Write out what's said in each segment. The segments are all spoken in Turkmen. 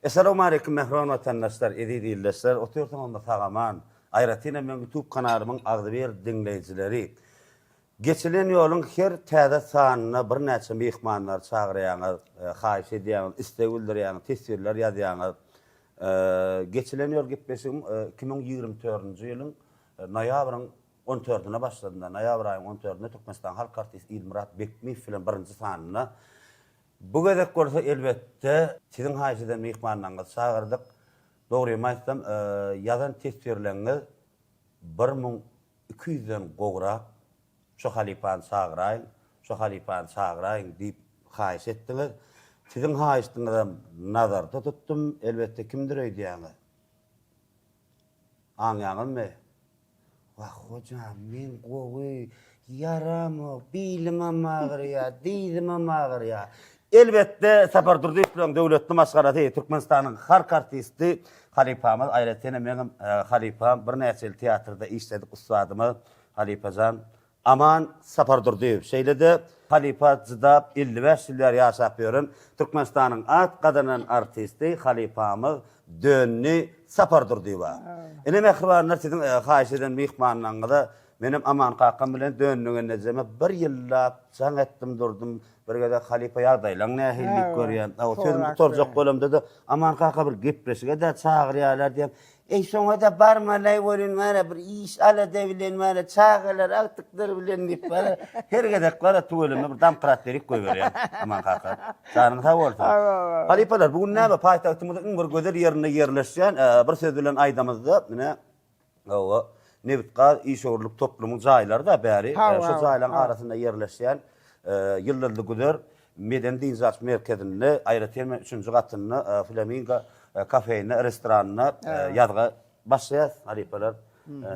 Essalawmaleýkim mähriban watandaşlar, eziz ildeşler, otyrsyňyzmy sag-aman? Aýratynam meň YouTube kanalymyň agzybir diňleýjileri. Geçilen ýoluň her täze sanyna birnäçe myhmanlary çagyrýaňyz, haýyş edýäňiz, isleg bildirýäňiz, teswirler ýazýaňyz. Geçilen ýol gepleşigim 2024-nji ýylyň noýabryň on dördüne başladym-da, noýabr aýyň on dördünde Türkmenistanyň halk artisti Ilmyrat Bekmiýew bilen birinji sanynda. Bu gezek bolsa, elbetde, siziň haýyş eden myhmanlaryňyzy çagyrdyk. Dogrymy aýtsam, ýazan teswirleriňiz 1200 den gowrak şu halypany çagyraýyň, şu halypany çagyraýyň diýip haýyş etdiňiz. Siziň haýyşdyňyzam nazarda tutdum. Elbetde, kimdir öýdýäňiz? Aňýaňyzmy? Wah, hojam, men gowy, ýaramok, bilimem agyrýar, dyzymam agyrýar. Elbetde, Sapar Durdyýewleriň döwletli maşgalasy, Türkmenistanyň halk artisti halypamyz, aýratynam meňem halypam, birnäçe ýyl teatrda işledik ussadymyz, halypajan Aman Sapardurdyýew, şeýle-de halypa jydap 55 ýyl bäri ýaşap ýören Türkmenistanyň at gazanan artisti halypamyz Dönni Sapardurdyýewa. Ine mähribanlar siziň haýyş eden myhmanlaryňyza menem Aman kakam bilen Dönni gennejeme bir ýyllap jaň etdim durdum. Bir gezek halypa ýagdaýlaň nähili diýip görýän. Sözümi gutarjak bolamda-da Aman kaka bir gepleşige-de çagyrýarlar diýýän. Eý şoňada barmalaý welin bara bir iş alada bilen bara çagalar agtyklar bilen diýip bara her gezek bara tüweleme bir damkrat berip goýberýän Aman kaka. Janyň sag bolsun. Halypalar bu gün näme paýtagtymyzyň iň bir gözel ýerinde ýerleşýän bir söz bilen aýdamyzda mine hawa nebit-gaz işewürlik toplumyň jaýlary-da bäri şu jaýlaryň arasynda ýerleşýän Ýyldyzly güzer Medeni dynç alyş merkezinde, aýratyn hem üçünji gatynda Flamingo kafeinde, restoranynda ýazga başlaýarys, halypalar.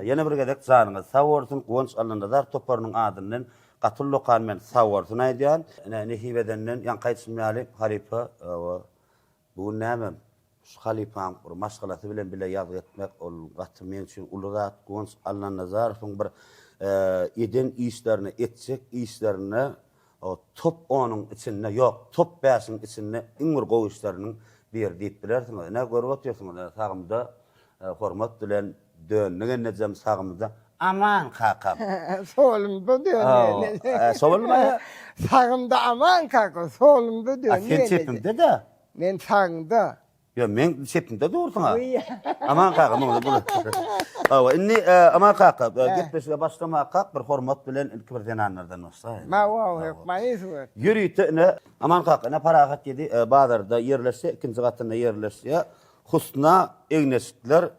Ýene bir gezek janyňyz sag bolsun, Guwanç Allanazar toparynyň adyndan gaty ullakan men sagbolsun aýdýan. Ine, nesip edenden, ýaňky aýdyşym ýaly, halypa, Bu gün näme, şu halypaň bir maşgalasy bilen bile ýazgy etmek, ol gaty meň üçin uly zat. Guwanç Allanazarowyň bir eden işlerine, etjek işlerine top onuň içinde, ýok, top bäşiň içinde iň bir gowy işleriniň biri diýip bilersiňiz. Ine, görüp otyrsyňyz, ine, sagymda hormat bilen Dönni gelnejem sagymda Aman kakam. Solumda Dönni gelnejem. Solmy? Sagymda Aman kaka, solumda Dönni gelnejem. Sen çepimde-de. Men sagyňda. Ýok, men çepimde dursuň-a. Aman kaka, muňa bu. Hawa, indi Aman kaka, gepleşige başlamakak bir hormat bilen ilki bir zenanlardan başlaýyn. Hawa, hökmany surat. Ýörite ine Aman kaka, ine Parahat ýedi bazarda ýerleşýär, ikinji gatynda ýerleşýär. Husna egin-eşikler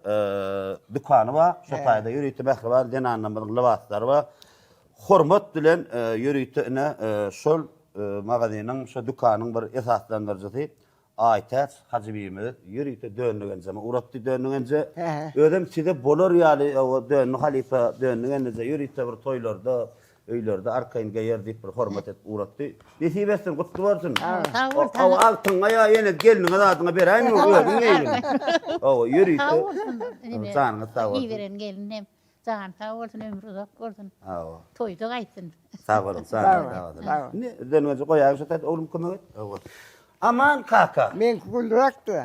dükany bar. Şo taýda ýörite mähriban zenanlarymyzyň lybaslary bar. Hormat bilen ýörite ine şol magazynyň, şo dükanyň bir esaslandyryjysy Aýtäç Hajybimiz ýörite Döndigenjeme ugratdy. Döndigenje özem size bolar ýaly Döndi halypa, Döndigenje ýörite bir toýlarda Öýlerde arkaýyn geýer diýip bir hormat edip ugratdy. Nesip etsin, gutly bolsun. Sag bol. Hawa, agtygyňa ýa ýene gelniňe zadyňa beräýme, özüň geýgin. Hawa, ýörite. Sag bolsun. Janyňyz sag bolsun. Iberen gelin hem jany sag bolsun, ömri uzak bolsun. Hawa. Toýda gaýtsyn. Sag boluň, janyňyz sag bolsun. Indi dönmeje goýaýyň şu taýda, oglum kömek et. Hawa. Aman kaka. Meňki gülrakdy.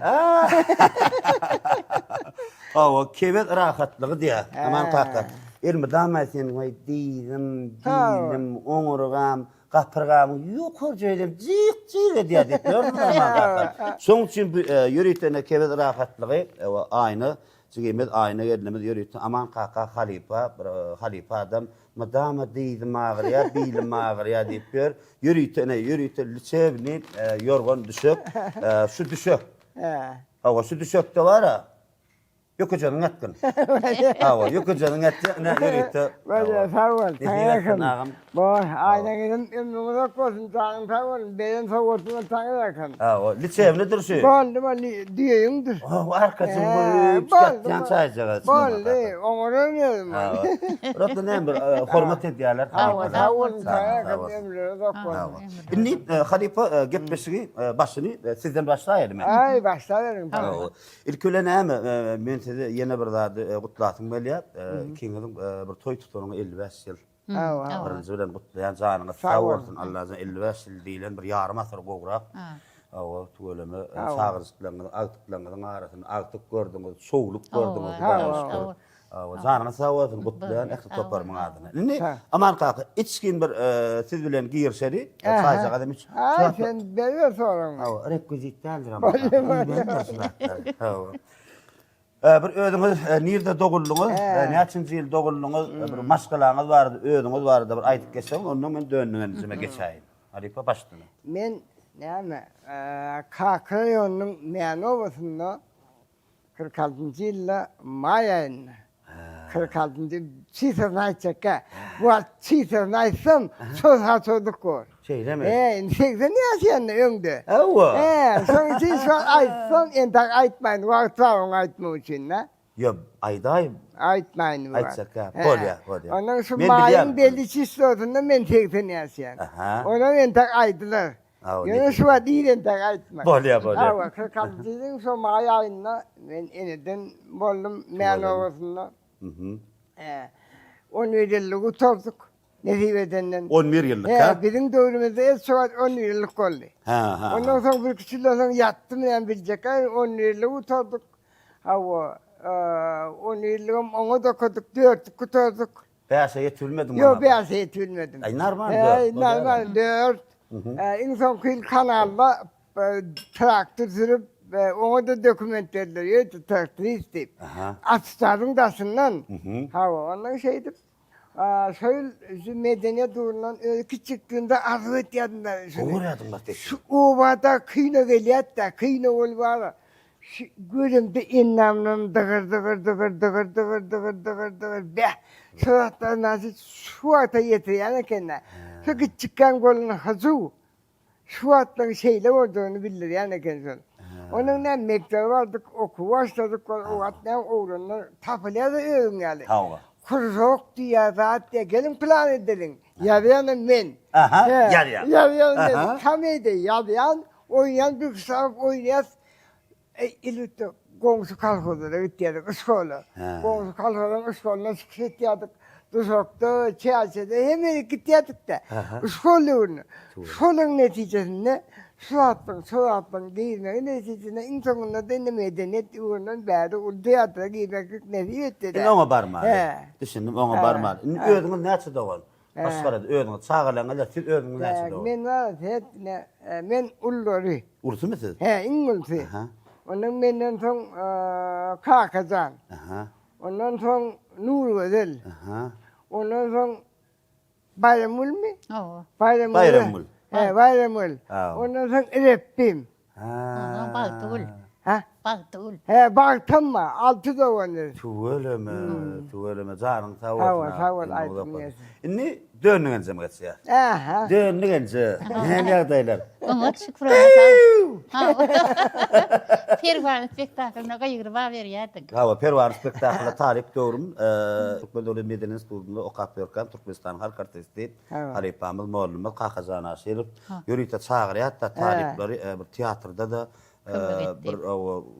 Hawa, kebez rahatlygy diýýär. Aman kaka. Elmydama seniň waý dyzym, bilim, oňurgam, gapyrgam ýokarja edip jyk-jyk edýär diýip ýörmüň Aman kaka. Şoň üçin bu ýörite ine kebez rahatlygy, hawa, aýna jigimiz, aýna gelnimiz ýörite Aman kaka halypa, bir halypa adam Mydama dyzym agyrýar, bilim agyrýar diýip ýör. Ýörite ine, ýörite liçebni ýorgan düşek. Şu düşek. Hawa, şu düşekde bar-a. Ýökejeniň ýatgyn. Hawa, ýökejeniň ýatýa, ine ýörite. Bolýa, sag bol. Nesip etsin agam. Bor, Aýna gelin ömrüň uzak bolsun, janyň sag bolsun, beren sowgatyňa taňry ýalkasyn. Hawa, liçebnidir şu. Boldy, boldy, düýeýiňdir. Hawa, arkasy bolup ýatýan çaýjagaz. Boldy, oňararyn özüm. Bular näme bir hormat edýärler. Hawa, sag boluň, sag boluň, ömrüňiz uzak bolsun. Indi halypa gepleşigi başyny sizden başlaýaly men. Aý, başlaberiň. Hawa. Ilki bilen näme, men sizi ýene bir zady gutlasym gelýär. Ikiňiziň bir toý tutanyňa 55 ýyl. Birinji bilen gutlaýan janyňyz sag bolsun. Allajan 55 ýyl diýlen bir ýarym asyr gowrak. Hawa, tüweleme, çagajyklaryňyzyň, agtyklaryňyzyň arasynda agtyk gördüňiz, şowluk gördüňiz, Hudaýa şükür. Hawa, janyňyz sag bolsun, gutlaýan ähli toparymyň adyna. Indi Aman kaka, içgin bir siz bilen girişeli, çaýjagazam iç. Aý, sen beriber soragyňy. Hawa, rekwizit däldir Aman kaka, bilmändir şu zatlary. Hawa. Bir özüňiz nirde doguldyňyz, näçinji ýyl doguldyňyz, bir maşgalaňyz barada, özüňiz barada bir aýdyp geçseňiz, ondan men döndügenjime geçäýin. Halypa başdan. Men näme, Kaka raýonynyň Mäne obasynda 46-njy ýylda maý aýynda, 46-njy ýyl çifrini aýtjakka, bu wagt çifrini aýtsam, çozha-çozluk bor. Şeýlemi? He, indi 80 ýaşaýan-da öňde. Hawa. He, şonuň üçin şu wagt aýtsam, entek aýtmaýyn, wagt bar oňa aýtmak üçin-dä. Ýok, aýdaý. Aýtmaýyn bu wagt. Aýtjak gap. Bolýar, bolýar. Ondan şu maýyň belli çislosynda men 80 ýaşaýan. Aha. Ondan entek aýdylar. Ýöne şu wagt ir entek aýtmak. Bolýar, bolýar. Hawa, 46 ýylyň şo maý aýynda men eneden boldum, Mäne obasynda. Mhm. He. 11 ýyllyk gutardyk. Nesip edenden. 11 ýyllyk, ha? He, biziň döwrümizde el şu wagt 11 ýyllyk boldy. Ha, ha. Ondan soň bir iki ýyldan soň ýatdym näme biljek, 11 ýyllyk gutardyk. Hawa, 11 ýyllygam oňa okadyk, dörtlük gutardyk. Bäşe ýetibilmediň Ýok, bäşe ýetibilmedim. Aý, normal dört. He, normal dört. Iň soňky ýyl kanalda traktor sürüp, oňa-da dokument berdiler, ýörite traktorist diýip. Atstadyň daşyndan. Hawa, ondan şeýdip, şo ýyl şu medeniýet ugrundan özi kiçjikligimde arzuw etýärdim-de. Gowy görýärdiň bak dessin. Şu obada kino gelýärdi-de, kino bolup ara. Şu gözümde endamlarym dygyr dygyr dygyr dygyr dygyr dygyr dygyr dygyr beh şu zatlar nasy şu wagta ýetirýän ekendä. Şu kiçjikkäň bolan hyjuw şu wagtlaryň şeýle boljagyny bildirýän eken şol. Ondan näme mekdebe bardyk okuwa başladyk ol o wagt näme oglanlar tapylýarda özüň ýaly. Hawa. Kruzok diýýär zat diýýär geliň plan edeliň. Ýazýanam men. Aha ýazýan. Ýazýan men. Komediýa ýazýan oýnaýan bir sagat oýnaýas. Eý, elbetde, goňşy kolhozlara gitýärdik, yşkola. Goňşy kolhozyň yşkolynda çykyş etýärdik. Duşakda, çäçede hemme ýere gitýärdik-de. Yşkol döwründe. Şolaryň netijesinde şu zatlaryň, şo zatlaryň girmegi netijesinde iň soňunda-da indi medeniýet ugrundan bäri uly teatra girmeklik nesip etdi-de. Indi oňa barmaly. Düşündim, oňa barmaly. Indi özüňiz näçe dogan? Başgarada özüňiz, çagalaryňyz, siz özüňiz näçe dogan? Men bar, set, men ullary. Ulusymy siz? He, iň ulusy. Aha. Ondan menden soň Kakajan. Aha. Ondan soň Nurgözel. Aha. Ondan soň Baýramgülmi? Hawa. Baýramgül. Baýramgül. He, Baýramgül. Ondan soň Rebbim. Ondan Bagtygül. Ha? Bagtygül. He, Bagtam bar. Alty dogandyr. Tüweleme, tüweleme, janyň sag bolsun. Sag bol, sag bol, aýdym gelsin. Indi Döndügenjem geçýär. Aha. Döndügenje, näme ýagdaýlar? Oňat şükür Alla. Perwana spektaklyna gygyryp berýärdiň. Hawa, Perwana spektaklyna talyp döwrüm, Türkmen döwlet medeni institutynda okap ýörkäm Türkmenistanyň halk artisti halypamyz, mollumyz Kakajan Aşyrow ýörite çagyrýardy-da talyplary bir teatrda-da bir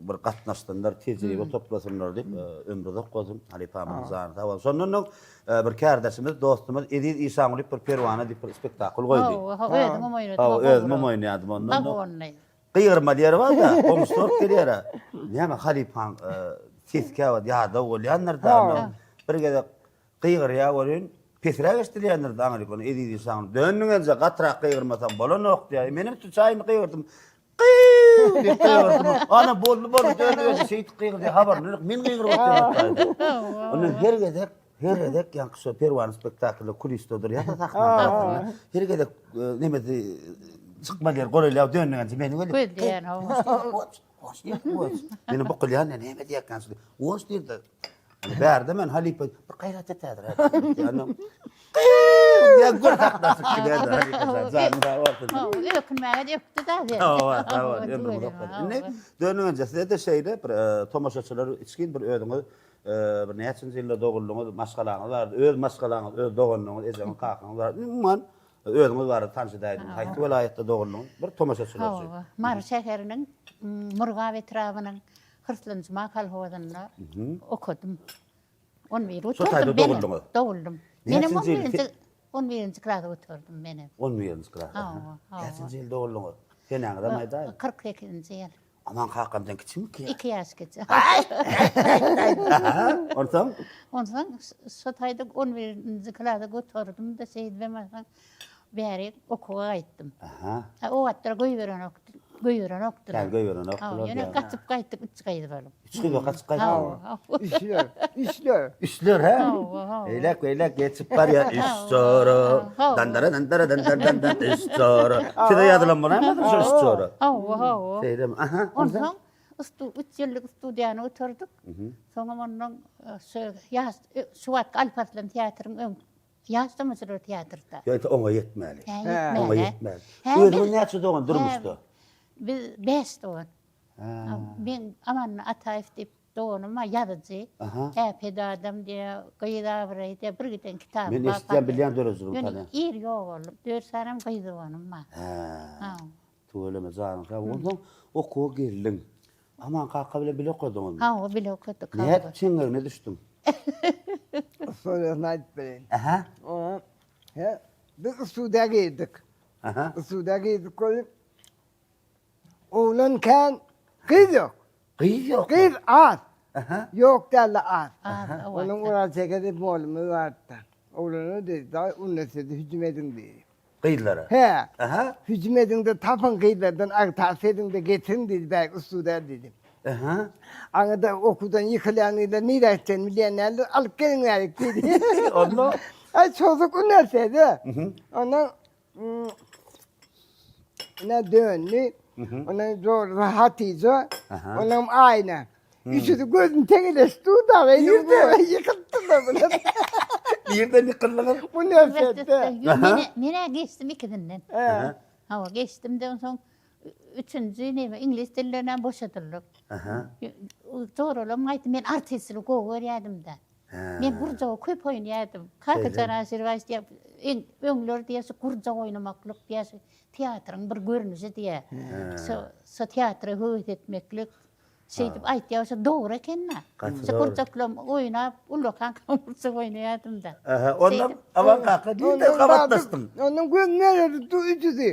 bir gatnaşsynlar, tejribe toplasynlar diýip, ömri uzak bolsun, halypamyzyň jany sag bolsun. Şondan soň bir kärdeşimiz, dostumyz Eziz Işangulyýew bir Perwana diýip bir spektakl goýdy. Hawa, özüňem oýnadyň. Hawa, özümem oýnaýardym ondan. Gygyrmaly ýeri bar-da, goňşusy bolup gelýär-ä. Näme halypaň sesi käwagt ýadaw bolýandyr-da. Bir gezek gygyrýar welin, pesräk eşidilýändir-de aňryk ony Eziz Işanguly. Döndüň enje, gatyrak gygyrmasaň bolanok diýýär. Menem çaýyny gygyrdym. Gyýw diýip gygyrdym. Ana boldy boldy döndü özi şeýdip gygyrdy habaryny ýok. Men gygyryp otyryn. Ondan her gezek her gezek ýaňky şo Perwana spektaklda kulisde durýar-da sahnanyň arasynda. Her gezek nemesi çykmaly ýeri golaýlap döndügençe meni welin. Gözleýän hawa. Goş diýip goş. Meni bukulýan näme diýýärkäň şu. Goş diýdi. Bärde men halypa bir gaýrat et häzir. Ýa gör saklasyn giderdi halypa janyň sag bolsun. Ökünmäge ökdi da sen. Hawa, sag bol, ömrüň uzak bolsun. Indi dönüňenje size-de şeýle bir tomaşaçylar içgin bir özüňiz bir näçinji ýylda doguldyňyz, maşgalaňyz barada, öz maşgalaňyz, öz doganlaryňyz, ejeňiz, kakaňyz barada, umuman özüňiz barada tanyş edäýdiňiz. Haýsy welaýatda doguldyňyz? Bir tomaşaçylar üçin. Hawa, Mary şäheriniň Murgap etrabynyň Hyrslynjuma kolhozynda okadym. On biri Şo taýda gutardym menem. doguldyňyz? Doguldym. Menem Näçinji on ýyl? birinji, on birinji klasy gutardym menem. On birinji klas. Hawa, hawa. Näçinji ýyl doguldyňyz? Seneňizem aýdaýyň. 48-nji ýyl. Aman kakamdan kiçimikä? Iki ýaş kiçi. Onsoň? Onsoň şo taýda on birinji klasa gutardym-da, şeýdibem onsoň bäri okuwa gaýtdym. Aha. O wagtlar goýberenok, goýberenokdylar. Kän goýberenokdylar. Ýöne gaçyp gaýtdyk üç gyz bolup. Üç gyz bolup gaçyp gaýtdyňyz. Üçler, üçler. Üçler, hä? Hawa, hawa. Eýläk beýläk geçip barýar üç jora. Dandara dandara dandan dandan üç jora. Size ýazylan bolaýmasyn şol üç jora? Hawa, hawa. Şeýlemi? Aha. Onsoň üç ýyllyk studiýany gutardyk. Soňam ondan şu ýaş şu wagtky Alparslan teatryň öň Ýaş tomaşalar teatrda. Ýa oňa ýetmäli. Hä, ýetmäli. Oňa ýetmäli. Özüňiz näçe dogan durmuşda? Biz bäş dogan. Men Amanly Ataýew diýip doganym bar, ýazyjy. Äpet adam diýýär, Gyz abraýy diýýär, bir giden kitaby Men bar. eşitýän, bilýän döredijiligini Ýöne tanýan. ir ýogaldy. Dört sanam gyz doganym bar. Hä. Tüweleme janyň sag bolsun. Onsoň okuwa geldiň. Aman kaka bilen bile okadyňyzmy? Hawa, bile okadyk. Nädip çeňňegine düşdüň? Istoriýasyny aýdyp bereýin. Aha. Oňa he, biz studiýa girdik. Aha. Studiýa girdik welin oglan kän, gyz ýok. Gyz ýok. Gyz az. Aha. Ýok däl-de az. Az, Onuň Oraz Çeke diýip mugallymymyz bardy. Oglana diýdi, dagy uniwersitete hüjüm ediň diýdi. Gyzlara. Hä. Aha. Hüjüm ediň-de tapyň gyzlardan agtarsy ediň-de getiriň diýdi, bäý ustuda diýdi. Aha. Aňyrda okuwdan ýykylýan gyzlar nirä gitjegini bilýän däldir, alyp geliň bärik diýdi. Onda? Aý çozuk uniwersitete. Ondan ine döndi. Ondan Jorja Hatyja, ondan Aýna. Üçüsi gözüni tegeleşdi da, Nirde? Ýykyldylar bular. Nirden ýykyldylar? Uniwersitetde. Men-ä geçdim ikisinden. Hawa, geçdim-de onsoň üçünji neme iňlis dilinden boşadyldyk. Joralarym aýtdy, men artistçiligi gowy görýärdim-de. Men gurjagy köp oýnaýardym. Kakajan Aşyrbaýew diýýär, öňler diýýär, şu gurjak oýnamaklyk diýýär, şu teatryň bir görnüşi diýýär. Şu teatra höwes etmeklik şeýdip aýtýar, şo dogry eken-dä. Şu gurjaklam oýnap, ullakan gurjak oýnaýardym-da. Aha, ondan Aman kaka nirden gabatlaşdyň? Ondan gözüni erdi üçüsi.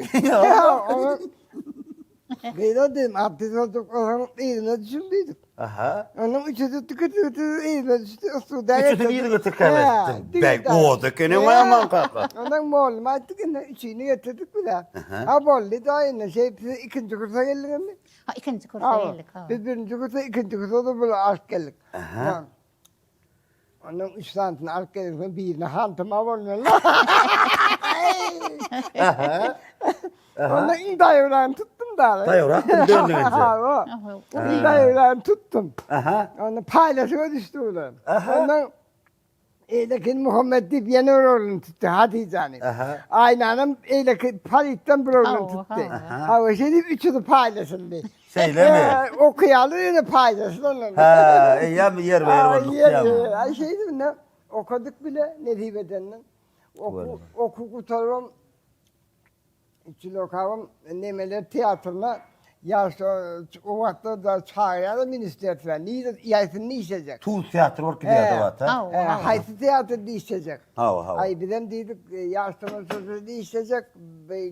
Gyza diýdim, artist boljak bolsaň yzyna düşüň diýdik. Aha. Onuň üçüsi tükür tükür yzyna düşdi, ustuda Üçüsini yzyna tirkäp etdiň. Bäý, goz ekeniň we Aman kaka. Ondan mugallym aýtdy ki, indi üçüni getirdik biz-ä. Ha boldy da indi şeýdip siz ikinji kursa geldiňizmi? Ha, ikinji kursa geldik, ha. Biz birinji kursa, ikinji kursa-da bular alyp geldik. Aha. Ondan üç sanysyny alyp geldik, birini hantyma bolmaly. Aha. Ondan iň daýawragyny tutdum da. Daýawrak döndüňizde. Ha, Iň daýawragyny tutdum. Aha. Ondan paýlaşyga düşdi bular. Aha. Ondan Eýlekin Muhammet diýip ýene bir ogluny tutdy, Hatyjany. Aha. Aýnanam eýleki Paritden bir ogluny tutdy. Hawa, şeýdip üçüsi paýlaşyldy. Şeýlemi? Okaýaly ýöne paýlaşyl ondan. Hä, eýýäm ýerbe-ýer bolduk diýýäňmi? Aý şeýdip indi okadyk bile nesip edenden. Okuw okuw gutarybam üç ýyl okabam nemeler teatryna ýaş o wagtlar da çagyrýarlar ministerstwa. Nirede ýaýsynda işlejek? Tuz teatry bolup gidýärdi o wagt, hä? Haýsy teatrda işlejek? Hawa, hawa. Aý bizem diýdik ýaş tomaşaçyda işlejek.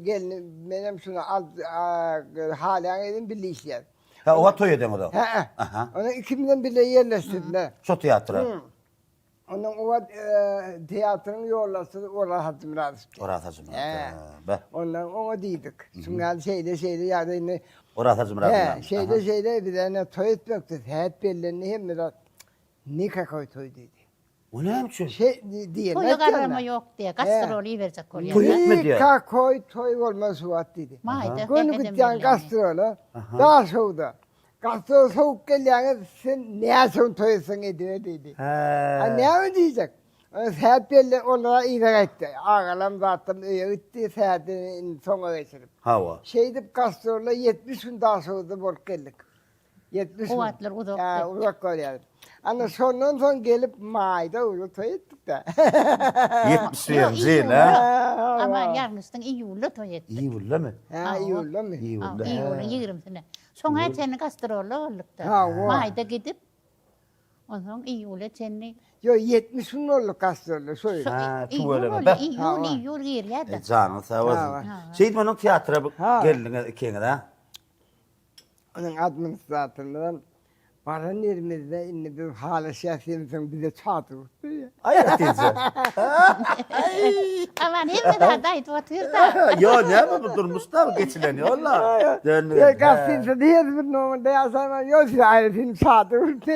Gelni menem şuny al halýan edim bile işleýäs. Hä oňa toý edeňiz-ow. Hä. Aha. Onuň ikimizem bile ýerleşdirdiler. Şo teatra. Ondan o wagt teatryň ýolbaşçysy Oraz Hajymyradow. Oraz Hajymyradow. Be. Ondan oňa diýdik. Şuň ýaly şeýle şeýle ýagdaý indi. Oraz Hajymyradow. Hä, şeýle şeýle biz ene toý etmekçi. Sähet bellendi hemme zat. Nikakoý toý diýdi. O näme üçin? Şeý diýen. Toýa garrama ýok diýýär. Gastrol iberjek bolýar. Toý etme diýýär. Nikakoý toý bolmaz şu wagt diýdi. Maýda Göni gitýän gastrola. Daşoguzda. Gastrol sowuk gelýäňiz, sen näçe gün toý etseň ediber diýdi. Hä. A näme diýjek? Sähet belli olara yza gaýtdy. Agalam zatlam öýe gitdi, Sähedi indi soňa geçirip. Hawa. Şeýdip gastrola 70 gün Daşoguzda bolup geldik. 70 O wagtlar uzakdy. Hä, uzak bolýar. Ana şondan soň gelip maýda uly toý etdik-de. 71-nji ýyl, hä? Aman ýalňyşdyň, iýulda toý etdik. Iýuldamy? Hä, iýuldamy? Iýulda. Iýulyň ýigrimisine. Şoňa çenli gastrolda bolduk-da. Hawa. Maýda gidip, Onsoň iýula çenli. Ýok, 70 gün bolduk gastrolda şo ýyl. Ha, Iýul tüweleme. boldy, Beh. iýul, iýul girýär-de. E, janyňyz sag bolsun. Şeýdip onuň teatra geldiňiz ikiňiz, ha? Onuň administratorlaram baran ýerimizde indi biz halaşýas diýensoň bize çadyr tutdy. Aý Hatije. Aman hemme zady aýdyp otyr-da. Ýo, näme bu durmuşda bu geçilen ýol-la. Döndü. Ýa gostinitsada her bir nomerde ýaşaýman, ýo size aýratyn çadyr tutdy.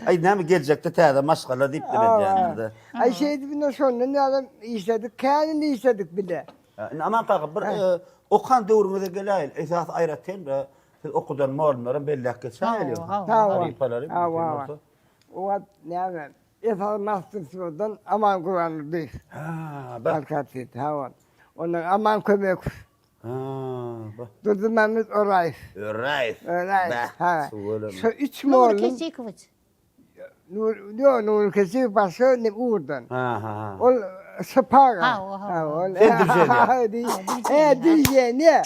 Aý näme geljekde täze maşgala diýip de bilýändir-de. Aý şeýdip indi şondan ýalam işledik, kän indi işledik bile. Indi Aman kaka bir okan döwrüňize geläýeli. Esasy aýratyn siz okudan mugallymlaram belläp geçäýeli. Halypalary. Hawa. O wagt näme? Esasy masterstwodan Aman Gurbanly. Ha, bak. Halk artisti, hawa. Ondan Aman Kömekow. Ha, bak. Durdymämmet Oraýew. Öraýew. Öraýew. Ha. Şu üç Nury mugallym. Keşikowiç. Nur, ýok, Nury Keşikow başga ne ugurdan. Ha, ha, ha. Ol Şypaga. Ha, o, ha. ol. Sen düzeniýä. He, düzeniýä.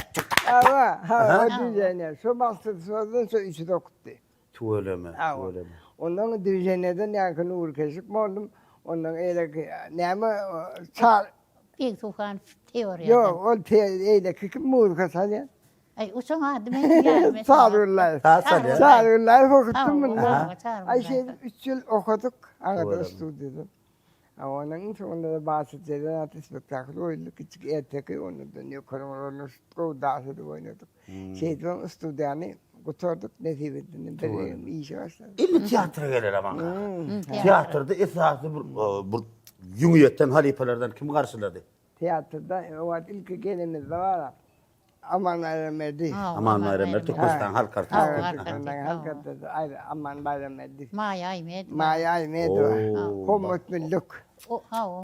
Hawa, hawa, düzeniýä. Şu masterstwodan şu üçüsi okutdy. Tüweleme, tüweleme. Ondan düzeniýeden ýaňky Nury Keşik mugallym, ondan eýleki näme çar Beg Suhanow teoriýadan. Ýok, ol eýleki kim muzika çalýan? Aý, uçaň ady meniň ýadyma düşenok. Sarygullaýew. Saz çalýar. Sarygullaýew okutdym munda. Hawa, Sarygullaýew. Aý, şeýdip üç ýyl okadyk Agadan studiýada. A onuň iň soňunda-da Batyr Jeren atly spektakl goýuldy, kiçijik erteki, ondan ýokaryň roluny gowy dans edip oýnadyk. Şeýdibem studiýany gutardyk, nesip etdi, bir işe başladyk. Indi teatra geler Aman kaka. Teatrda esasy bir bir ýüňi ýeten halypalardan kim garşylady? Teatrda o wagt ilki gelenimizde bar-a, Aman Baýramberdi. Aman Baýramberdi Türkmenistanyň halk artisti. Türkmenistanyň halk artisti Aman Baýramberdi. Maýa Aýmedowa. Maýa Aýmedowa. Hommat Müllük. Hawa.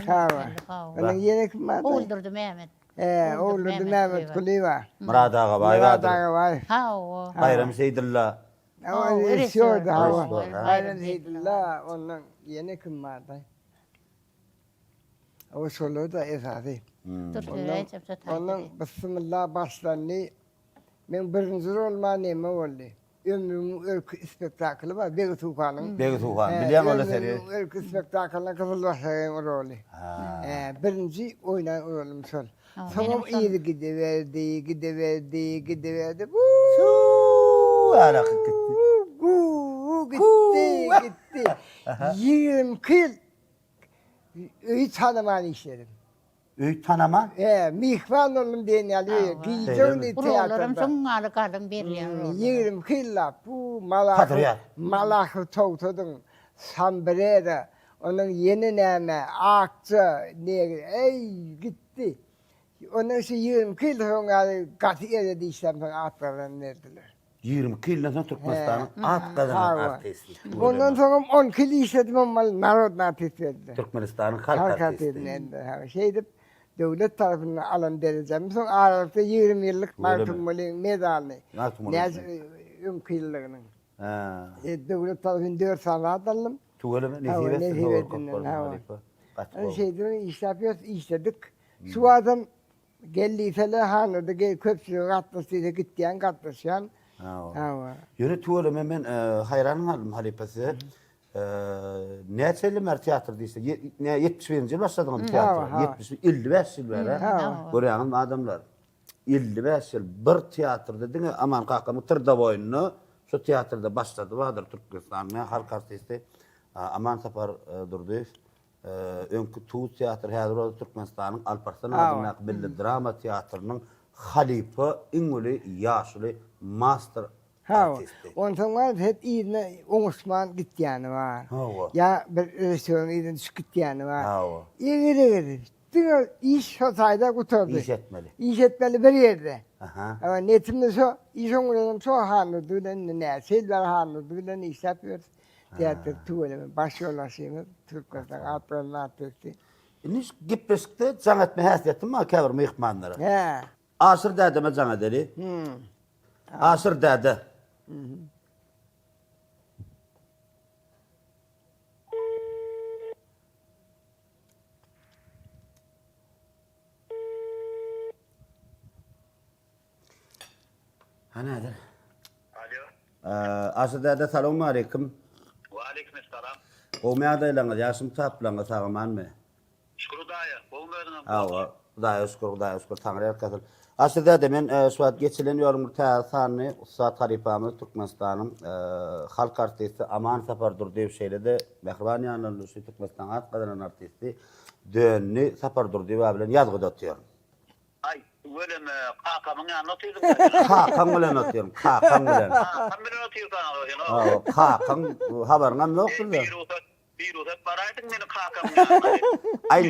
Onuň ýene kim bardy? Oguldurdy Mehmet. He, Oguldurdy Mehmetgulyýewa. Myrat Agabaýew Myrat Agabaýew. Hawa. Baýram Seýdylla. Hawa, režissýordy, hawa. Baýram Seýdylla, ondan ýene kim bardy? O şolar-da esasy. Ondan Bismillah başlandy. Meň birinji roluma neme boldy? Ömrümiň örki spektakly bar, Begi Suhanyň. Begi Suhan, bilýän ol eseri. Ömrümiň örki spektaklyna Gyzyl Başagaýyň roly. Birinji oýnan rolum şol. Soňam yzy gidiberdi, gidiberdi, gidiberdi. Suw araky gitdi. Gitdi, gitdi. 22 ýyl Öýi tanaman işledim. Öý tanaman? He, myhman boldum diýen ýaly öýe. Gije-gündiz teatrda. Rolaram şoň ýaly galyň berilýän rollar. 22 ýyllap bu Malahow, Malahow togtadyň, Sombrero, ondan ýene näme, Akja, negr, eý, gitdi. Ondan şu 22 ýyl soň ýaly gaty erbet işlämsoň at gazanan berdiler. 22 ýyldan soň Türkmenistanyň at gazanan artisti. Ondan soňam 12 ýyl işledim amma narodny artist berdiler. Türkmenistanyň halk artisti. Şeýdip döwlet tarapyndan alan derejemi soň aralykda 20 ýyllyk Magtymgulyň medalyny. Näçe öňki ýyllygynyň. Döwlet tarapyndan 4 sany zat aldym. Tüweleme nesip etsin höwür köp bolsun halypa. Gaty gowy. Şeýdip işläp ýörüs, işledik. Şu wagtam Gel diýseler Hanurdy gel köpçülige gatnaş diýse gitýän gatnaşýan. Hawa. Ýöne tüweleme men haýran galdym halypa size. Näçe ýyldan bäri teatrda işle? Nä 71-nji ýyl başladyňyzmy teatra? 71, 55 ýyl bäri. Görýäňizmi adamlar? 55 ýyl bir teatrda diňe Aman kakamyň Tyrdaboýunda şu teatrda başlady bardyr Türkmenistanyň halk artisti Aman Sapar Durdyýew. Öňki Tuz teatry, häzir bolsa Türkmenistanyň Alparslan adyndaky milli drama teatrynyň halypa, iň uly ýaşuly master artisti. Hawa. Onsoň bar hep yzyna oňuşman gitýäni bar. Hawa. Ýa bir režissýoryň yzyna düşüp gitýäni bar. Hawa. Eger-eger diňe iş şo taýda gutardy. Iş etmeli. Iş etmeli bir ýerde. Aha. Hawa, netimiz şo, iş oňuranam şo Hanurdy bilen indi näçe ýyl bäri Hanurdy bilen işläp ýörüs. Teatr tüweleme baş ýolbaşçymyz Türkmenistanyň at gazanan artisti. Indi şu gepleşikde jaň etme häsiýetim bar käbir myhmanlara. Hä. Aşyr dädeme jaň edeli. Aşyr däde. Hany häzir. Alo. Aşyr däde salowmaleýkim. Gowmy ýagdaýlaryňyz, ýagşymy taplaňyz, sag-amanmy? Şükür Hudaýa, gowmy özüňem? Hawa, Hudaýa şükür, Hudaýa şükür, Taňry ýalkasyn. Aşyr däde, men şu wagt geçilen ýoluň bir täze sanyny ussat halypamyz Türkmenistanyň halk artisti Aman Sapardurdyýew şeýle-de mähriban ýanýoldaşy Türkmenistanyň at gazanan artisti Dönni Sapardurdyýewa bilen ýazgyda otyryn. Aý, tüweleme, kakamyň ýanynda otyrdyň-da sen. Kakaň bilen otyryn, kakaň bilen. Kakam bilen otyrkaňyz o sen-ow. Hawa, kakaň habaryňam ýokdur-da. Birugsat, birugsat baraýdyň meni kakamyň ýanyna. Aý,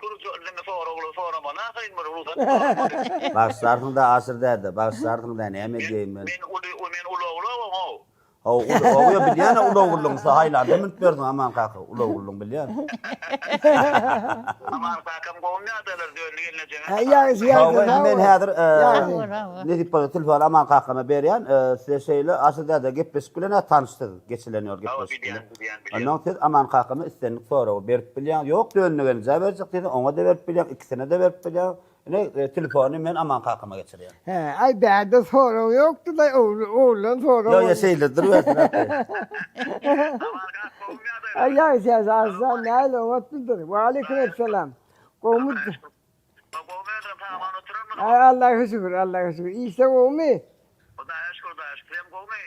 Ilki ilki soragly soramaly ahyryn bir rugsat soramaly. Bagyşlarsyň-da Aşyr däde, bagyşlarsyň-da, näme edýeýin men. Men uly, men uly ogul-ow. Hawa, uly ogul bilýän-ä uly ogullygyň şu haýlanda münüp berdiň Aman kaka, uly ogullygyň bilýän. Aman kakam gowumy ýagdaýlar döndi gelnejeňe. Hä ýagşy ýagşy Hawa, indi men häzir Hawa. nesip bolsa telefony Aman kakama berýän. Size şeýle Aşyr däde gepleşik bilen-ä tanyşsyz, geçilen ýol gepleşik bilen. Hawa, bilýän, bilýän, bilýän. Onnoň siz Aman kakama islendik soragy berip bilýäň. Ýok, döndi gelinjä berjek diýseň, oňa-da berip bilýäň, ikisine-de berip bilýäň. Ine, telefony men Aman kakama geçirýän. Hä, aý bärde sorag ýokdy-da, oglan sorag. Ýok, ýa şeýledir wersin ata. Aman kak, gowumy ýagdaýlar? Aý ýagşy, ýagşy, Arslan nähili oňatmydyr? Waleýkim essalam. Gowumy? Gowumy özüňem sag-aman oturanmysyň? Aý Allaha şükür, Allaha şükür. Işler gowumy? Hudaýa şükür, Hudaýa şükür. Sizem gowumy?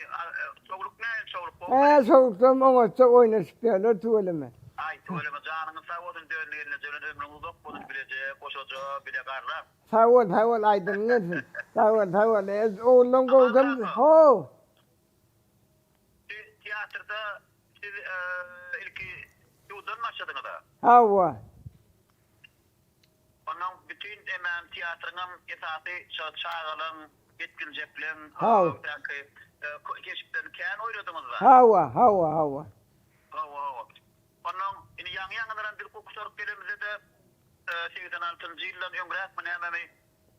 Çowluk nähili, çowluk gowumy? Hä, çowluklarym oňatja oýnaşyp ýörler tüweleme. Aý, tüweleme, janyňyz sag bolsun, döndi gelneje bilen ömrüň uzak bolsun, bileje, goşaja, bile garrap. Sag bol, sag bol, aýdyň gelsin. Sag bol, sag bol. Oguldan gowsam, how. Siz teatrda siz ilki suwdan başladyňyz-a? Hawa. Onnoň bütin emem teatryňam esasy şo çagalaň, ýetginjekleň öňdäki keşplerini kän oýnadyňyzda. Hawa, hawa, hawa. Hawa, hawa. Onnoň indi ýaňy-ýaňylaram biz gutaryp gelemizde-de 86-njy ýyldan öňräkmi nämemi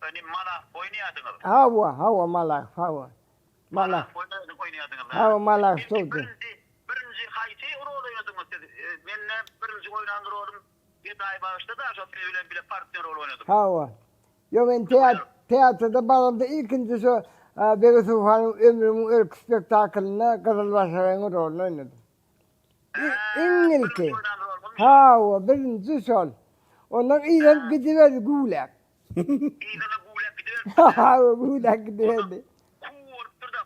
indi Malahov oýnaýardyňyz. Hawa, hawa, Malahov, hawa. Malahov oýnaýardyňyz. Hawa, Malahov şoldy. Birinji haýsy rol oýnadyňyz siz? Mende birinji oýnan rolum Gedaý bagyşla-da şo siz bilen bile partnýor rol oýnadym. Hawa. Ýok men teatrda baramda ilkinji şo Begi Suhanyň Ömrümiň örki spektaklynda Gyzyl başagaýyň roluny oýnadym. Iň ilki. Hawa, birinji şol. Ondan yzam gidiberdi güwläp. Yzana güwläp gidiberdi. Hawa, güwläp gidiberdi. Kuw bolupdyr-da.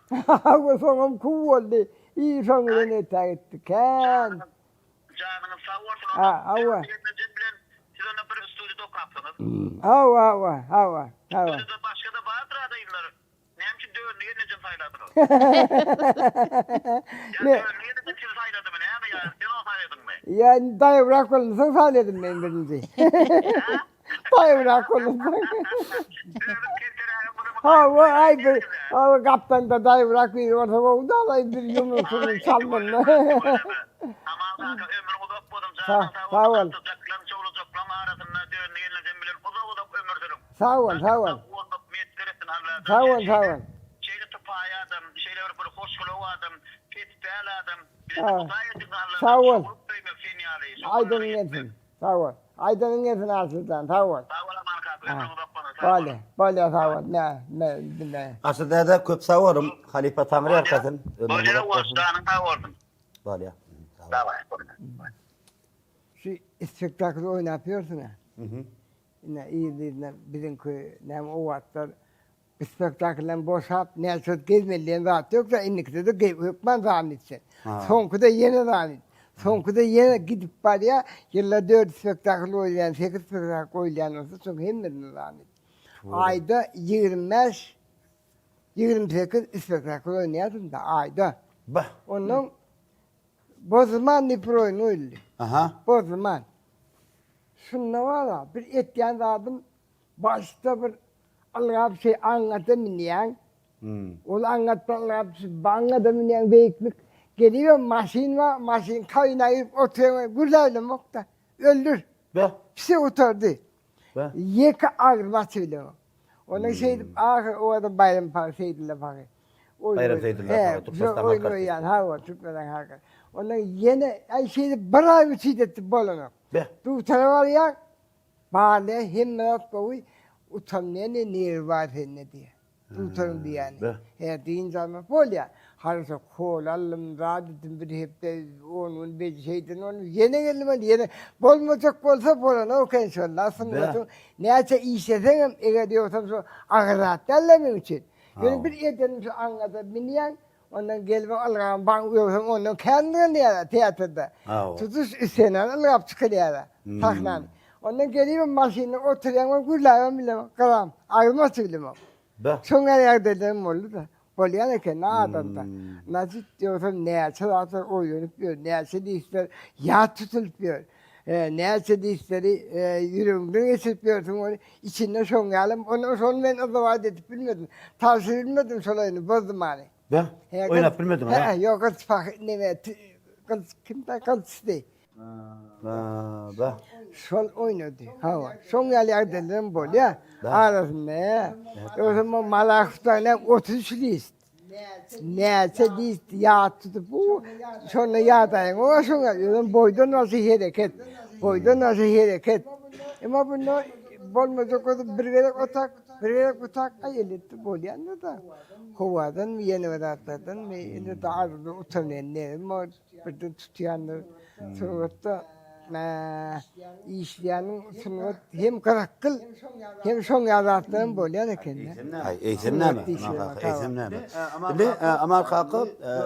Hawa, soňam kuw boldy. Iň soňy bilen ötä gitdi. Kän. Janyňyz sag bolsun onda. Hawa. Gelnejem bilen siz onda bir studiýada okapsyňyz. Hawa, hawa, hawa, hawa. Studiýada başga-da bardyr adaylar. Näme üçin Dönli gelnejem saýladyňyz? Ýa Dönli gelnejem sizi saýladymy näme ýa sen ony saýladyňmy? Ýa daýawrak bolunsoň saýladym men birinji. Daýawrak bolunsoň. Özüň kelterägem bolamaň. Hawa, aý bir, hawa gapdalda daýawrak biri bolsa gowy-da, aý bir ýumruk-sumruk çalmanda. Aman kaka ömrüň uzak bolsun, janyň sag bolsun, gapdajaklaň, çowlujaklaň arasynda Dönli gelnejem bilen uzak-uzak ömür sürüň. Sag bol, sag bol. Sag bol, sag bol. Şeýle sypaýy adam, şeýle bir bir hoşgylaw adam, pespäl adam. Bize-de Hudaý etsin Alladan Sag bol. çowluk söýmek sen ýaly. Aýdyň gelsin. Sag bol. Aýdyň gelsin Aşyrjan, sag bol. Sag bol Aman kaka, ömrüň uzak bolsun. Sag bol. Bolýa, bolýa sag bol. Nä, nä, nä. Aşyr däde köp sag boluň. Halypa Taňry ýalkasyn. Ömrüň Bolýa, uzak bolsun. janyň sag bolsun. Bolýa. Sag bol. Şu spektakl oýnap ýörsüň-ä. Ine, yzly-yzyna biziňki näme o wagtlar spektakldan boşap, näçe gezmeli diýen zat ýok-da, indikide-de hökman zam etsin. Soňkuda ýene zam et. Soňkuda ýene gidip barýar, ýylda dört spektakl goýulýan, sekiz spektakl goýulýan bolsa, şoň hemmesine zam et. Aýda 25, 28 spektakl oýnaýardym-da, aýda. Bah! Ondan Bozulman diýip bir oýun goýuldy. Aha. Bozulman. Şunda bar-a, bir etýän zadym başda bir ylgap şeý aňňata münýäň. Ol aňňatdan ylgap düşüp baňňada münýäň beýiklik. Gelibem maşyn bar, maşyn kabina girip oturýaň, gürläbilemok-da. Öldür. Be. Pise gutardy. Be. Ýeke agyz basyp bilemok. Ondan şeýdip ahyr o adam Baýram pagy Seýdylla pagy. Baýram Seýdylla pagy Türkmenistan halk artisti. Hawa, Türkmenistan halk artisti. Ondan ýene aý şeýdip bir aý üçin etdi bolanok. Be. Dutara barýar, barlaýar hemme zat gowy, utanmaýar ne nerwi bar sende diýýär. Dutaryň diýýäni. Be. He, dynç almak bolýar. Harasa kola aldym, zat etdim bir hepde, on gün beji şeýden boldum. Ýene geldim ol ýene bolmajak bolsa bolanok eken şol. Sungatyň näçe işleseňem eger ýogsam şo agyr zat däl-de meň üçin. Ýöne bir edenim şu aňňada münýäň, ondan gelip ylgam baň ýogsam ondan kän ylganýar teatrda. Tutuş ssenany ylgap çykylýar sahnany. Ondan gelibem maşynda oturýaň we gürläbem bilemok, gram agzym açyp bilemok. Şoň ýaly ýagdaýlarym boldy-da. Bolýan eken adamda. Najit ýogsam näçe zatlar oýlanyp ýör, näçe diýseler ýat tutulyp ýör. Näçe diýseleri ýüregiňden geçirip ýörsüň ony içinde şoň ýaly ony şony men yzywat edip bilmedim. Tabşyryp bilmedim şol oýny bozdumany. Be, oýnap bilmediň ha? Ýok, gylyç pahy neme gylyç kimde gylyçdy. Be. Şol oýnady. Hawa. Şoň ýaly ýagdaýlaram bolýar arasynda. Ýogsam o Malahowdan hem 33 list. Näçe list ýat tutup, bu şonda ýadaýyň. O şoňa ýöne boýdan başa hereket. Boýdan başa hereket. Emma bunda bolmajak bolsa bir gezek otak, bir gezek bu tak, aý elbetde bolýandyr-da. Howadanmy, ýene bir zatlardanmy, indi da utanýan näme bar. Birden tutýandyr. Sungatda işleýäniň sungat hem gyrakgyl, hem şoň ýaly zatlaram bolýan eken. Aý, eýsem näme? Aman kaka, eýsem näme? Indi Aman kaka,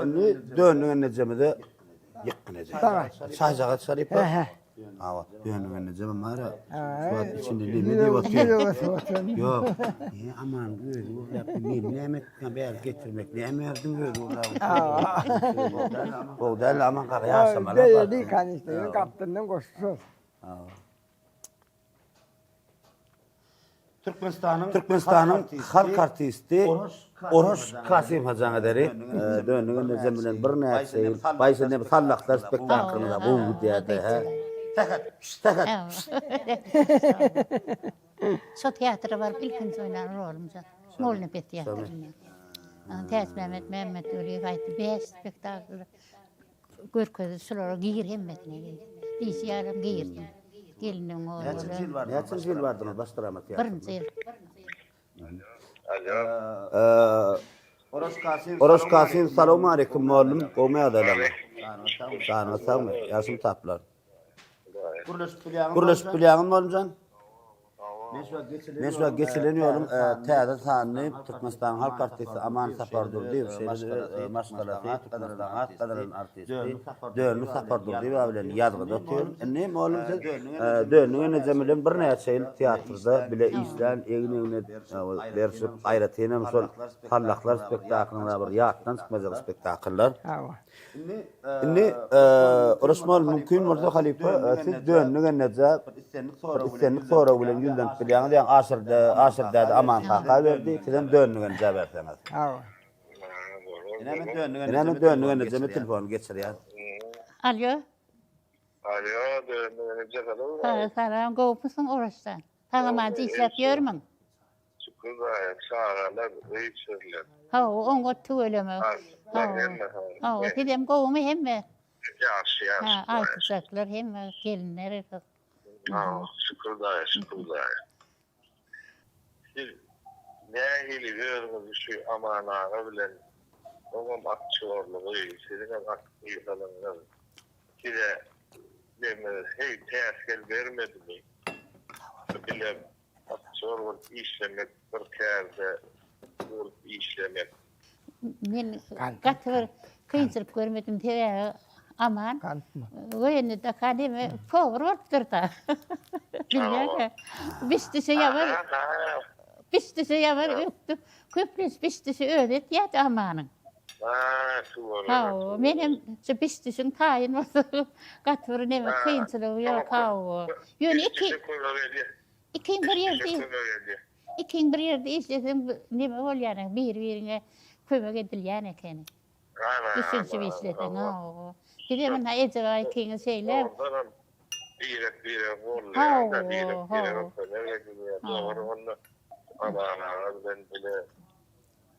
indi döndüň ennejemize ýykgyn ejek. Çaýjagaz çalyp. Hawa, döndüň ennejemem bar-a. Şu wagt içinde neme diýip otyr? Ýok. E, Aman özi gürläp, men näme etdim, bäri getirmek näme berdiň özi gürläp. Gowy däl, Aman kaka ýaşamaly. Beýle kanyşda, ýöne gapdalyndan goşgy şol. Türkmenistanyň Türkmenistanyň halk artisti Oraş Kasymowa jaň ederi. Döndüň enejem bilen birnäçe ýyl Baýşa neme sallaklar spektaklyňyza gowy gidýärdi hä. Sähet, sähet. Şo teatra baryp ilkinji oýnan rolum şo. Mollanepes teatrynda. Täçmämmet Mämmetweliýew aýtdy, bäş spektakl Görkezdi şulara gir hemmesine gir. Diýşi ýalam girdim. Geliniň ogly. Näçinji ýyl bardyňyz? Näçinji ýyl bardyňyz baş drama teatryna? Birinji ýyl. Alo. Oraş Kasymow salowmaleýkim mollum gowmy ýagdaýlaryňyz? Janyňyz sagmy? Ýagşymy taplar? Gürleşip bilýäňizmi mollumjan? Men şu wagt geçilen ýoluň täze sanyny Türkmenistanyň halk artisti Aman Sapardurdyýew, şeýle-de maşgalasy Türkmenistanyň at gazanan artisti Dönli Sapardurdyýewa bilen ýazgyda otyr. Indi mugallym siz Dönli enejem bilen birnäçe ýyl teatrda bile işlän, egin-egne berşip, aýratynam şol Sallahlar spektaklyňyz bir ýatdan çykmajak spektakllar. Indi Uruş mol mümkin bolsa halypa siz Dönli gelnejä bir islendik sorag bilen ýüzlenip bilýäňiz ýa Aşyr Aşyr däde Aman kaka berdi sizem Dönli gelnejä berseňiz. Ine men Dönli gelnejeme telefony geçirýän. Alýo. Alýo Dönli gelneje salam. Salam gowumysyň Uraşjan. Sag-aman işläp ýörmüň? Şükür daýy, çagalar öý içeriler. Hawa, oňat tüweleme. Hawa, sizem gowumy hemme? Ýagşy, ýagşy. Ha, agtyjaklar hemme, gelinler. Hawa, şükür daýy, şükür daýy. Siz nähili özüňizi şu Aman aga bilen oňam aktýorlygy, siziňem aktýorlygyňyz size neme, heý, päsgel bermedimi? Bile Aktýor bolup işlemek bir kärde bolup işlemek. Men gaty bir kynçylyk görmedim sebäbi Aman woýennida neme powar bolupdyr-da. Bilýäňä. Biş-dişe ýabar. Biş-dişe ýabar ökde. Köplenç biş-dişi özi etýärdi Amanyň. Hawa, menem şu biş-dişiň taýyn bolsa gaty bir neme kynçylygy ýok hawa. Ýöne iki Ikiň bir ýerde ikiň bir ýerde işleseň neme bolýan eken, biri-biriňe kömek edilýän ekeni. Düşünişip işleseň, hawa. Sizem ynha Ejebaý ikiňiz şeýle. Dogrudanam birek-biregi goldaýar-da, birek-birege kömek edilýär. Dogry, onda Aman aga bilen bile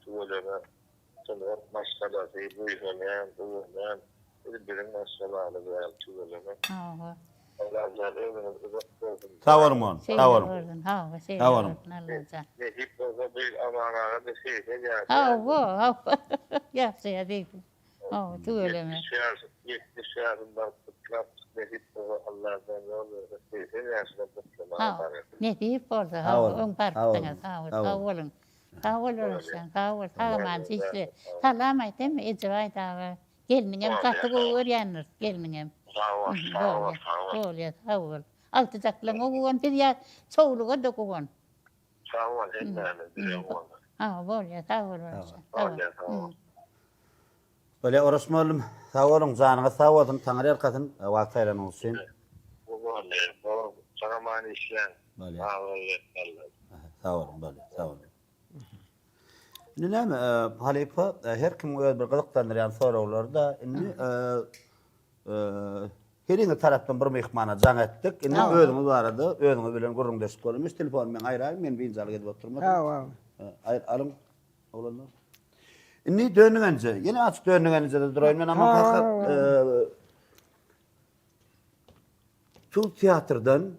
tüweleme sungat maşgalasy buýsanýan, guwanýan. Biz biziň maşgalamyz ýaly tüweleme. Hawa. Allajan ömrüňiz uzak bolsun. Sag boluň oglum. Şeýle Sag boluň. bolsun. Hawa, şeýle Sag boluň. bolsun Allajan. Nesip bolsa bu ýyl Aman aga-da 80 ýaşaýar. Hawa, hawa. Ýaşaýar diýdim. Hawa, tüweleme. 70 ýaş, 70 ýaşyny baryp gutlap, nesip bolsa Allajan ýol berse 80 ýaşyna gutlamaga Hawa, bararys. nesip bolsa, Sag hawa, boluň. öň Sag barypdyňyz. boluň. Hawa, Sag sag boluň. boluň. Sag bol Oraşjan, sag bol. Sag aman işle. Salam aýt hemme Ejebaý daga. Gelniňem gaty gowy görýändir, gelniňem. Sag bol, sag bol, sag bol. Bolýa, sag bol. Agtyjaklaryňa guwan, biz ýa çowluga-da guwan. Sag bol hemmämiz bize guwandyr. Hawa, bolýa, sag bol Oraşjan. Bolýa, sag bol. Bolýa Oraş mugallym, sag boluň, janyňyz sag bolsun, Taňry ýalkasyn, wagt aýranyňyz üçin. Bolýa, bol, sag aman işläň. Bolýa. Sag bol, Alla. Sag boluň, bolýa, sag boluň. Indi näme, halypa, her kimiň öz bir gyzyklandyrýan soraglary-da, indi heriňiz tarapdan bir myhmana jaň etdik. Indi özüňiz barada özüňiz bilen gürrüňdeşlik bolar. Şu telefony men aýraýyn, meni biynjalyk edip oturmasyn. Hawa. Aýr, alyň, oglanlar. Indi döndügenje, ýene açyk döndügenje-de duraýyn men Aman kaka. Şu teatrdan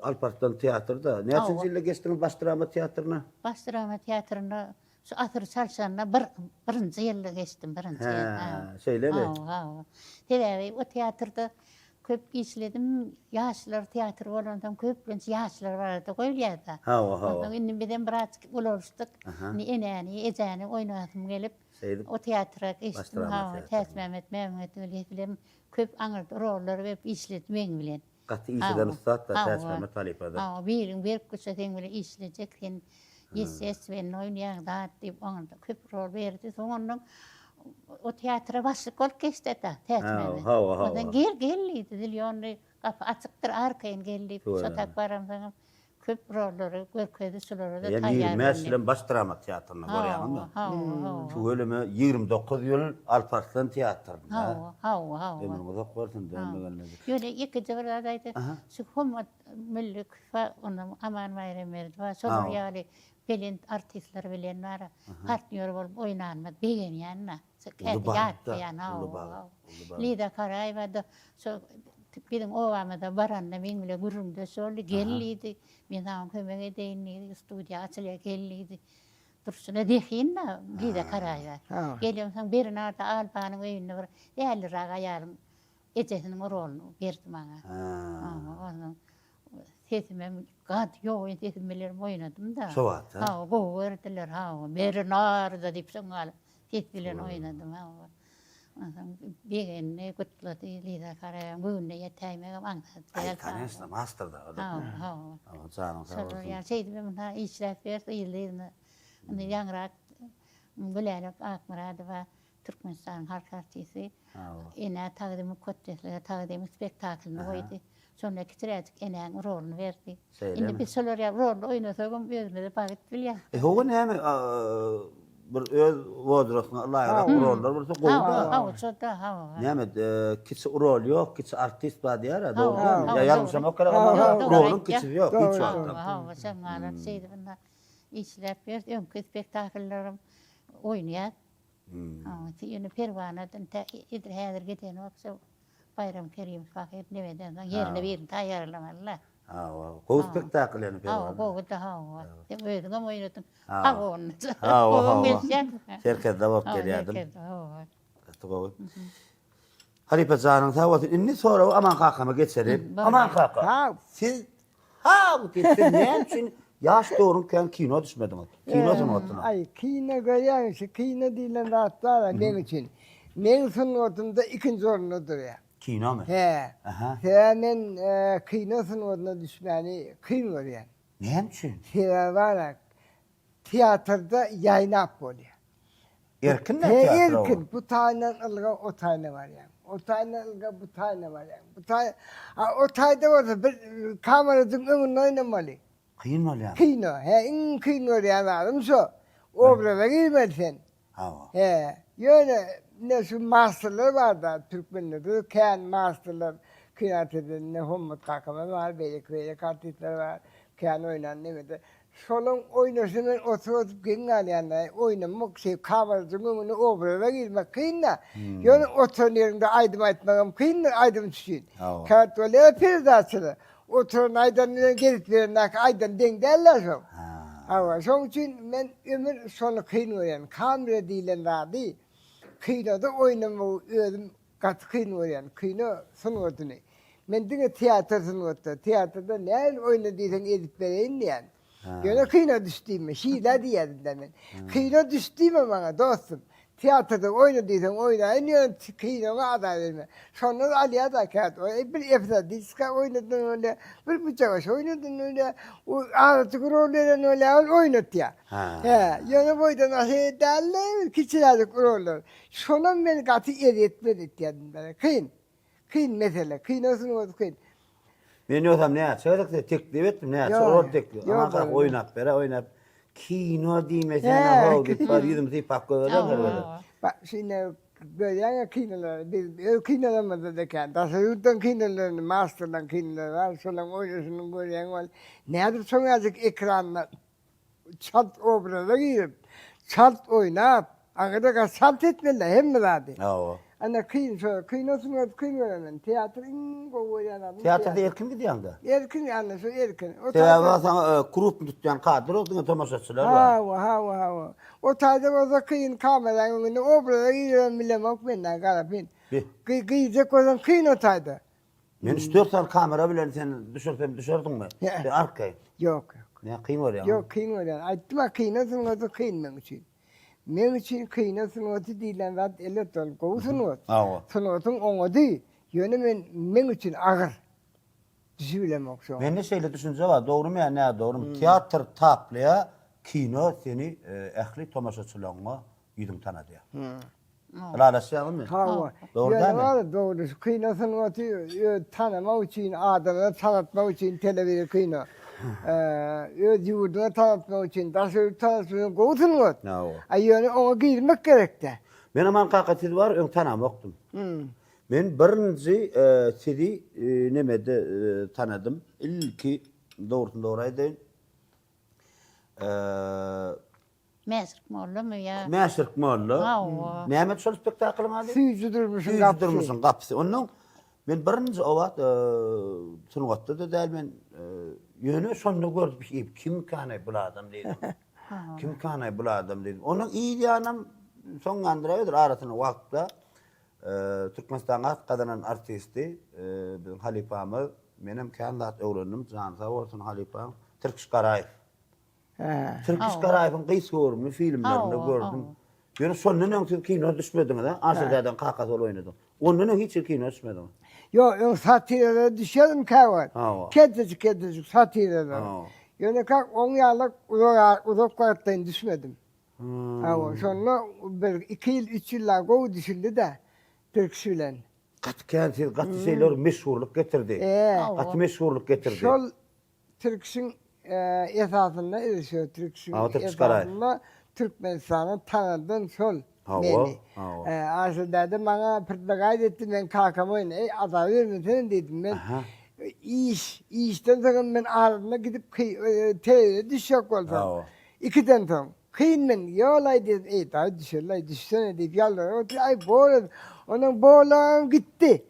Alparslan teatrda. Näçinji ýylda geçdiňiz Baş drama teatryna? Baş drama teatryna şu asyr çalşanda bir birinji ýylda geçdim, birinji ýyl. Hä, şeýlemi? Hawa, hawa. Sebäbi o teatrda köp işledim. Ýaşlar teatry bolansoň köplenç ýaşlar barada goýulýar-da. Hawa, hawa. Onsoň indi bizem birazjyk ulalyşdyk. Indi enäni, ejäni oýnasym gelip, Şeýdip, o teatra Baş geçdim. drama Hawa, teatryna. Täçmämmet Mämmetweliýew bilen köp aňyrda rollar berip işledi meň bilen. Gaty iş eden ussat da Täçmämmet halypa-da. Hawa, biriň berk guşa seň bilen işlejek, sen ýestestwenno oýnaýaň zat diýip oňa köp rol berdi. Soň ondan o teatra başlyk bolup geçdi-de Täçmämmet. Hawa, hawa. Ondan gel, gel diýdi, zilýonly gapy açykdyr, arkaýyn gel diýip, şo tak baramsoňam Köp rollary görkezdi şulara-da Eýýäm taýýar 25 boldy. ýylam baş drama teatrynda görýäňizmi? Hawa, hawa, hawa. Tüweleme 29 ýyl Alparslan teatrynda. Hawa, hawa, hawa. Ömrüň uzak bolsun dönmegenlerde. Ýöne ýekeje bir zat aýdaýyn. Şu Hommat Müllükowa, onam Aman Baýramberdiýewa şolar ýaly belent artistler bilen bara partnýor bolup oýnanyma begenýän-de. Uly bagtda, uly bagt, uly bagt. Liza Karaýewa-da şo biziň obamyza baranda meň bilen gürrüňdeş boldy. Gel diýdi. Men saňa kömek edeýin diýdi. Studiýa açylýar, gel diýdi. Durşuna zehin-dä Liza Karaýewa. Gelemsoň Bernarda Albanyň öýünde bir däliräk aýalyň ejesiniň roluny berdi maňa. Onsoň Sesimem gaty ýogyn sesim bilen oýnadym-da. Şo wagt, hä? Hawa, gowy gördüler, hawa. Bernarda diýip şoň ýaly ses bilen oýnadym, hawa. Onsoň begendi, gutlady Liza Karaýewa. Göwnüne ýetäýmegem aňsat däl. Aý, koneçno, master-da o-da. Hawa, hawa. Hawa, janyň sag bolsun. Şolar ýaly şeýdibem ynha işläp ýörüs yzly-yzyna. Indi ýaňyrak Gülälek Akmyradowa Türkmenistanyň halk artisti Enä tagzym mukaddeslige tagzym spektaklyny goýdy. Şonda kiçiräjik enäň roluny berdi. Indi biz şolar ýaly rolda oýnasagam özümize bagyt bilýäs. E hawa näme bir öz wozrastyňa ylaýyrak rollar bolsa gowy-da. Hawa şo-da hawa. Näme kiçi rol ýok, kiçi artist bar diýýär-ä dogry dälmi? Ýa ýalňyşamok gerek roluň kiçisi ýok hiç wagtam. Hawa hawa şoňňalar şeýdip ynha işläp ýörüs. Öňki spektakllarym oýnaýas. Ýöne Perwanadan tä edil häzir gidenok şo Baýram Kerimow pahyr nemeden soň ýerine birini taýýarlamaly-la. Hawa, gowy spektakl ýöne Perwana. Hawa, gowy-da, hawa. Sen özüňem oýnadyň. Hawa, Hawa, hawa. Serkerde bolup gelýärdim. Serkerde, hawa. Gaty gowy. Halypa janyň sag bolsun. Indi soragy Aman kakama geçeli. Aman kaka, siz Ha bu diýip siz näme üçin ýaş dogruňkän kino düşmediňiz? Kino sungatyna. Aý kino görýäň şu kino diýlen zat bar-a meň üçin. Meň sungatymda ikinji orunda durýar. Kinomy? Hä. Aha. Sebäbi men kino sungatyna düşmäni kyn görýän. Näme üçin? Sebäbi bar-a Teatrda ýaýnap bolýar. Erkin-dä teatr o. Erkin, bu taýyndan ylga o taýyna barýaň. O taýyndan ylga bu taýyna barýaň. Bu taý, a o taýda bolsa bir kamerajyň öňünde oýnamaly. Kyn bolýar. Kyn o. Hä, iň kyn görýän zadym şo. Obraza girmeli sen. Hawa. Hä, ýöne ine şu masterler bar-da, türkmenlerde kän masterler, kino eden ine Hommat kakamyz bar, beýleki-beýleki artistler bar, kän oýnan nemede. Şolaň oýnaşyna men oturyp-oturyp geň galýan-da. Oýnamak şeý kamerajygyň öňünde obraza girmek kyn-da. Ýöne oturan ýeriňde aýdym aýtmagam kyndyr aýdymçy üçin. Käwagt bolýar peredaçada. Oturan aýdan bilen gezip ýörendäki aýdan deň däl-dä şoň. Hawa, şoň üçin men ömür şony kyn görýän. Kamera diýlen zady kinoda oýnamagy özüm Gaty kyn görýän kino sungatyny. Men diňe teatr sungatda, teatrda nähili oýna diýseň edip bereýin diýýän. Ýöne kino düş diýme, şila diýýärdim-dä men. Kino düş diýme maňa dostum. Teatrda oýna diýseň oýnaýyn, ýöne kinoňa azar berme. Şonda-da alýar-da käte. O bir epizodiçka oýnadan bolýar, bir bujagaş oýnadan bolýar, o azajyk rol beren bolýar, ol oýnatýar. Hä, ýöne boýdan aşa däl-de, kiçiräjik rollar. Şonam men gaty ezýetmez etýärdim bäri. Kyn. Kyn mesele. Kino sungaty kyn. Men ýogsam näçe gezek size teklip etdim, näçe rol teklip. Aman kaka oýnap ber-ä, oýnap. Kino diýmesene how diýip bar ýüzümi sypap goýberýär her gezek. Bak şindi görýäň-ä kinolary. Biz öz kinolarymyzda-da kän. Daşary ýurtdan kinolaryny, masterlaryň kinolary bar. Şolaryň oýnaşyny görýäň ol. Nädip şoň ýalyjyk ekranda Çalt obraza girip, çalt oýnap, aňyrda gaty çalt etmeli-dä hemme zady. Hawa. Ana kyn şo, kino sungaty kyn görýän men. Teatr iň gowy görýän zadym. Teatrda erkin gidýäň-dä. Erkin, ana şo erkin. O Sebäbi saňa krupny tutýan kadr ýok, diňe tomaşaçylar bar. Hawa, hawa, hawa. O taýda bolsa kyn, kameraň öňünde obraza giribem bilemok men-ä, garapyn. Girjek bolsaň kyn o taýda. Men üç-dört sany kamera bilen seni düşürsem düşerdiňmi? Sen arkaýyn. Ýok, ýok. Näme kyn görýäňmi? Ýok, kyn görýän. Aýtdym-a, kino sungaty kyn meň üçin. Meň üçin kino sungaty diýlen zat elbetde ol gowy sungat. Hawa. Sungatyň oňady, ýöne men meň üçin agyr. Düşübilemok şoňa. Mende şeýle düşünje bar, dogrumy ýa nädogrymy, teatr taplaýar, kino seni ähli tomaşaçylaryňa ýüzüňi tanadýar. Ylalaşýaňyzmy? Hawa. Dogry Ýöne dälmi? bar, dogry. Şu kino sungaty öz tanamak üçin, adamlara tanatmak üçin telewizor kino. Öz ýurduňa tanatmak üçin, daşary ýurt tanatmak üçin gowy sungat. Hawa. A ýöne oňa girmek gerekdä. Men Aman kaka sizi bar öň tanamokdym. Men birinji sizi nemede tanadym. Ilki dogrusyny dogry aýdaýyn. Mäşirk mollamy ýa? Mäşirk molla. Hawa. Näme şol spektaklyň ady? Süýji durmuşyň gapysy. Süýji durmuşyň gapysy. Ondan men birinji o wagt sungatda-da däl men ýöne şonda gördüm kimkanaý bul adam diýdim. Kimkanaý bul adam diýdim. Onuň yz ýanam soň ýandyraýdyr arasyny wagtda Türkmenistanyň at gazanan artisti biziň halypamyz menem kän zat öwrendim jany sag bolsun halypaň Tirkiş Garaýew. Tirkiş Garaýewiň gysga göwrümli filmlerinde gördüm. Ýöne şondan öň siz kino düşmediňiz-a? Aşyr dädeň kakasy bolup oýnadyň. Ondan öň hiç hili kino düşmediňiz. Ýok, öň satiralara düşerdim käwagt. Keltejik-keltejik satiralara. Ýöne kak oň ýaly uzak uzak wagtlaýyn düşmedim. Hawa, şonda bir iki ýyl, üç ýyl gowy düşüldi-de Tirkiş bilen. Gaty kän siz gaty şeýle bir meşhurlyk getirdi. Gaty meşhurlyk getirdi. Şol Tirkişiň esasynda ilişiyor. Tirkişiň esasynda Türkmenistany tanadan şol meni. Aşyr däde maňa predlagaýt etdi, men kakam oýna, eý azap bermesene diýdim. Men iş, işden soňam men arasynda gidip telewizora düşjek bolsam, ikiden soň. Kyn men, ýol-aý diýdim, eý daýy düşeli-aý, düşsene diýip ýalbaryp otyr, aý bor, onuň bolagam gitdi.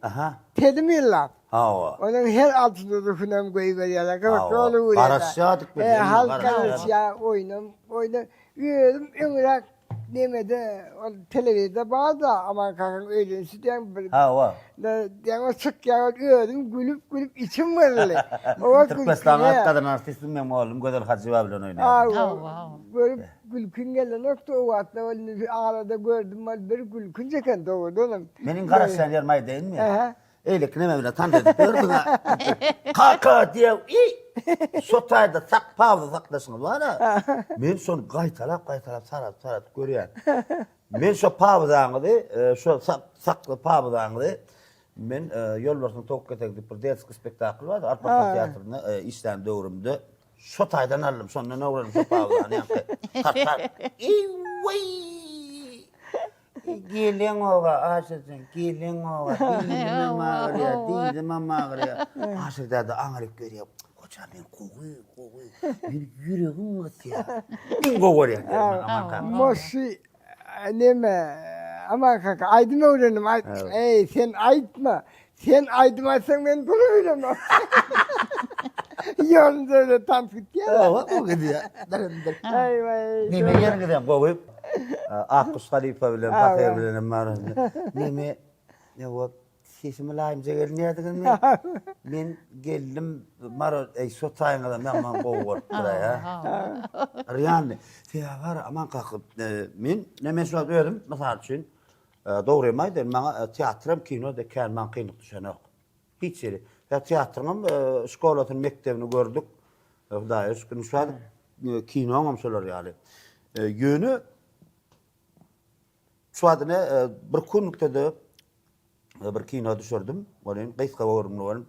Telim ýyllap. Hawa. Onuň her altynda hünäm goýberýärler, gyzykly bolup urýarlar. Garaşýardyk biz. E, halk garaşýar, oýnam, oýna. Özüm öňräk nemede, ol telewizorda bar-da, Aman kakaň öýlenişi diýen bir. Hawa. Diýen o çykýar, ol özüm gülüp-gülüp içim gyryldy. Türkmenistanyň at gazanan artisti meň mugallym Gözel Hajyýewa bilen oýnaýardy. Hawa. Görüp gülkiň gelenokdy o wagtlar ol indi arada gördüm ol bir gülkünç eken dogrudanam. Meniň garaşýan ýerimi aýdaýynmy? Eýleki neme bilen tans edip ýördüň-ä. Kaka diýýär, iý! Şo taýda sak pauza saklaşyňyz bar-a. Men şony gaýtalap-gaýtalap saradyp-saradyp görýän. Men şo pauzaňyzy, şo sakly pauzaňyzy men Ýolbarsyň towuk ketegi diýip bir detskiý spektakl bardy, Alparslan teatrynda işlän döwrümde şo taýdan aldym, şondan öwrendim şo pauzany ýaňky. Tar-tar. Eý-weý! Geleňoga Aşyrjan, geleňoga, diýdimem agyrýar, diýdimem agyrýar. Aşyr däde aňryk görýär. Hoja men gowy, gowy. Meni ýüregim gysýar. Iň gowy görýän ýerim men Aman kaka. Moşy neme Aman kaka aýdym öwrendim. Eý sen aýtma. Sen aýdym aýtsaň men durup bilemok. Ýolunda öyle tans gitýär. Hawa, gowy gidýär. Dyryn-dyr. Aý waý. Neme ýeriňizem gowy. Akguş halypa bilen Bahyr bilenem bar. Neme ne Sesi mylaýymja gelinýärdiňizmi? Men geldim, Mara, eý, şo taýyňyzam ýaman gowy bolupdyr-aý, hä? Realny. Sebäbi bar, Aman kaka, men, ne men şu wagt özüm, mysal üçin, dogrymy aýdaýyn, maňa teatram, kino-da kän maňa kynlyk düşenok. Hiç ýeri. Ýa teatryňam şkolasyny, mekdebini gördük. Hudaýa şükür, şu wagt kinoňam şolar ýaly. Ýöne şu wagt ine bir günlükde-de bir kino düşürdim. Welin gysga göwrümli welin.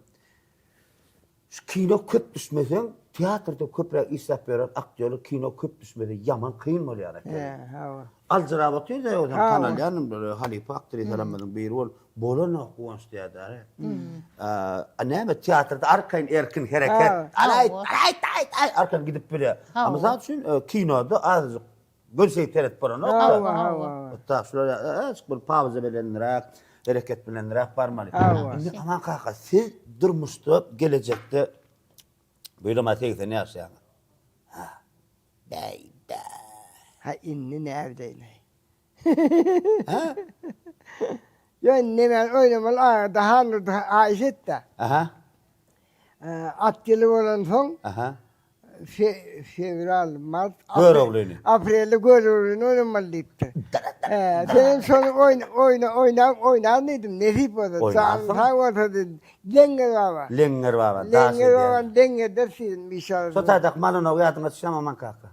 Şu kino köp düşmeseň, teatrda köpräk işläp ýören aktýorlar kino köp düşmese ýaman kyn bolýar eken. He, hawa. Aljyrap otyr-da ýogsam tanalýanam bir halypa aktrisalarymyzyň biri bolup, bolanok Guwanç diýýär-dä. A näme teatrda arkaýyn erkin hereket. Alaýt, alaýt, aýt, aýt, arkaýyn gidip bilýär. A mysal üçin kinoda azajyk Göz şeýdip seredip bolanok-da. Hawa, hawa. Otag şular azajyk bir pauza bilenräk, hereket bilenräk barmaly. Hawa. Indi Aman kaka, siz durmuşda gelejekde bu ýylam 80 ýaşaýaňyz. Ha. Bäý-bä. Ha indi näbileýin-aý. Ha? Ýa indi men oýnamaly aga Dahanurdy haýyş etdi. Aha. At ýyly bolansoň, Aha. Fewral, mart, Göroglyny. Aprelde Göroglyny oýnamaly diýipdir. Senem şony oýna, oýna, oýna, oýnar diýdim, nesip bolsa. Oýnarsyň. Janyň sag bolsa diýdim. Leňňer baba. Leňňer baba, daş Leňňer edýän. babany leňňerderis diýdim, inşallah. Şo taýdaky Malanowy ýadyňa düşýärmi, Aman kaka?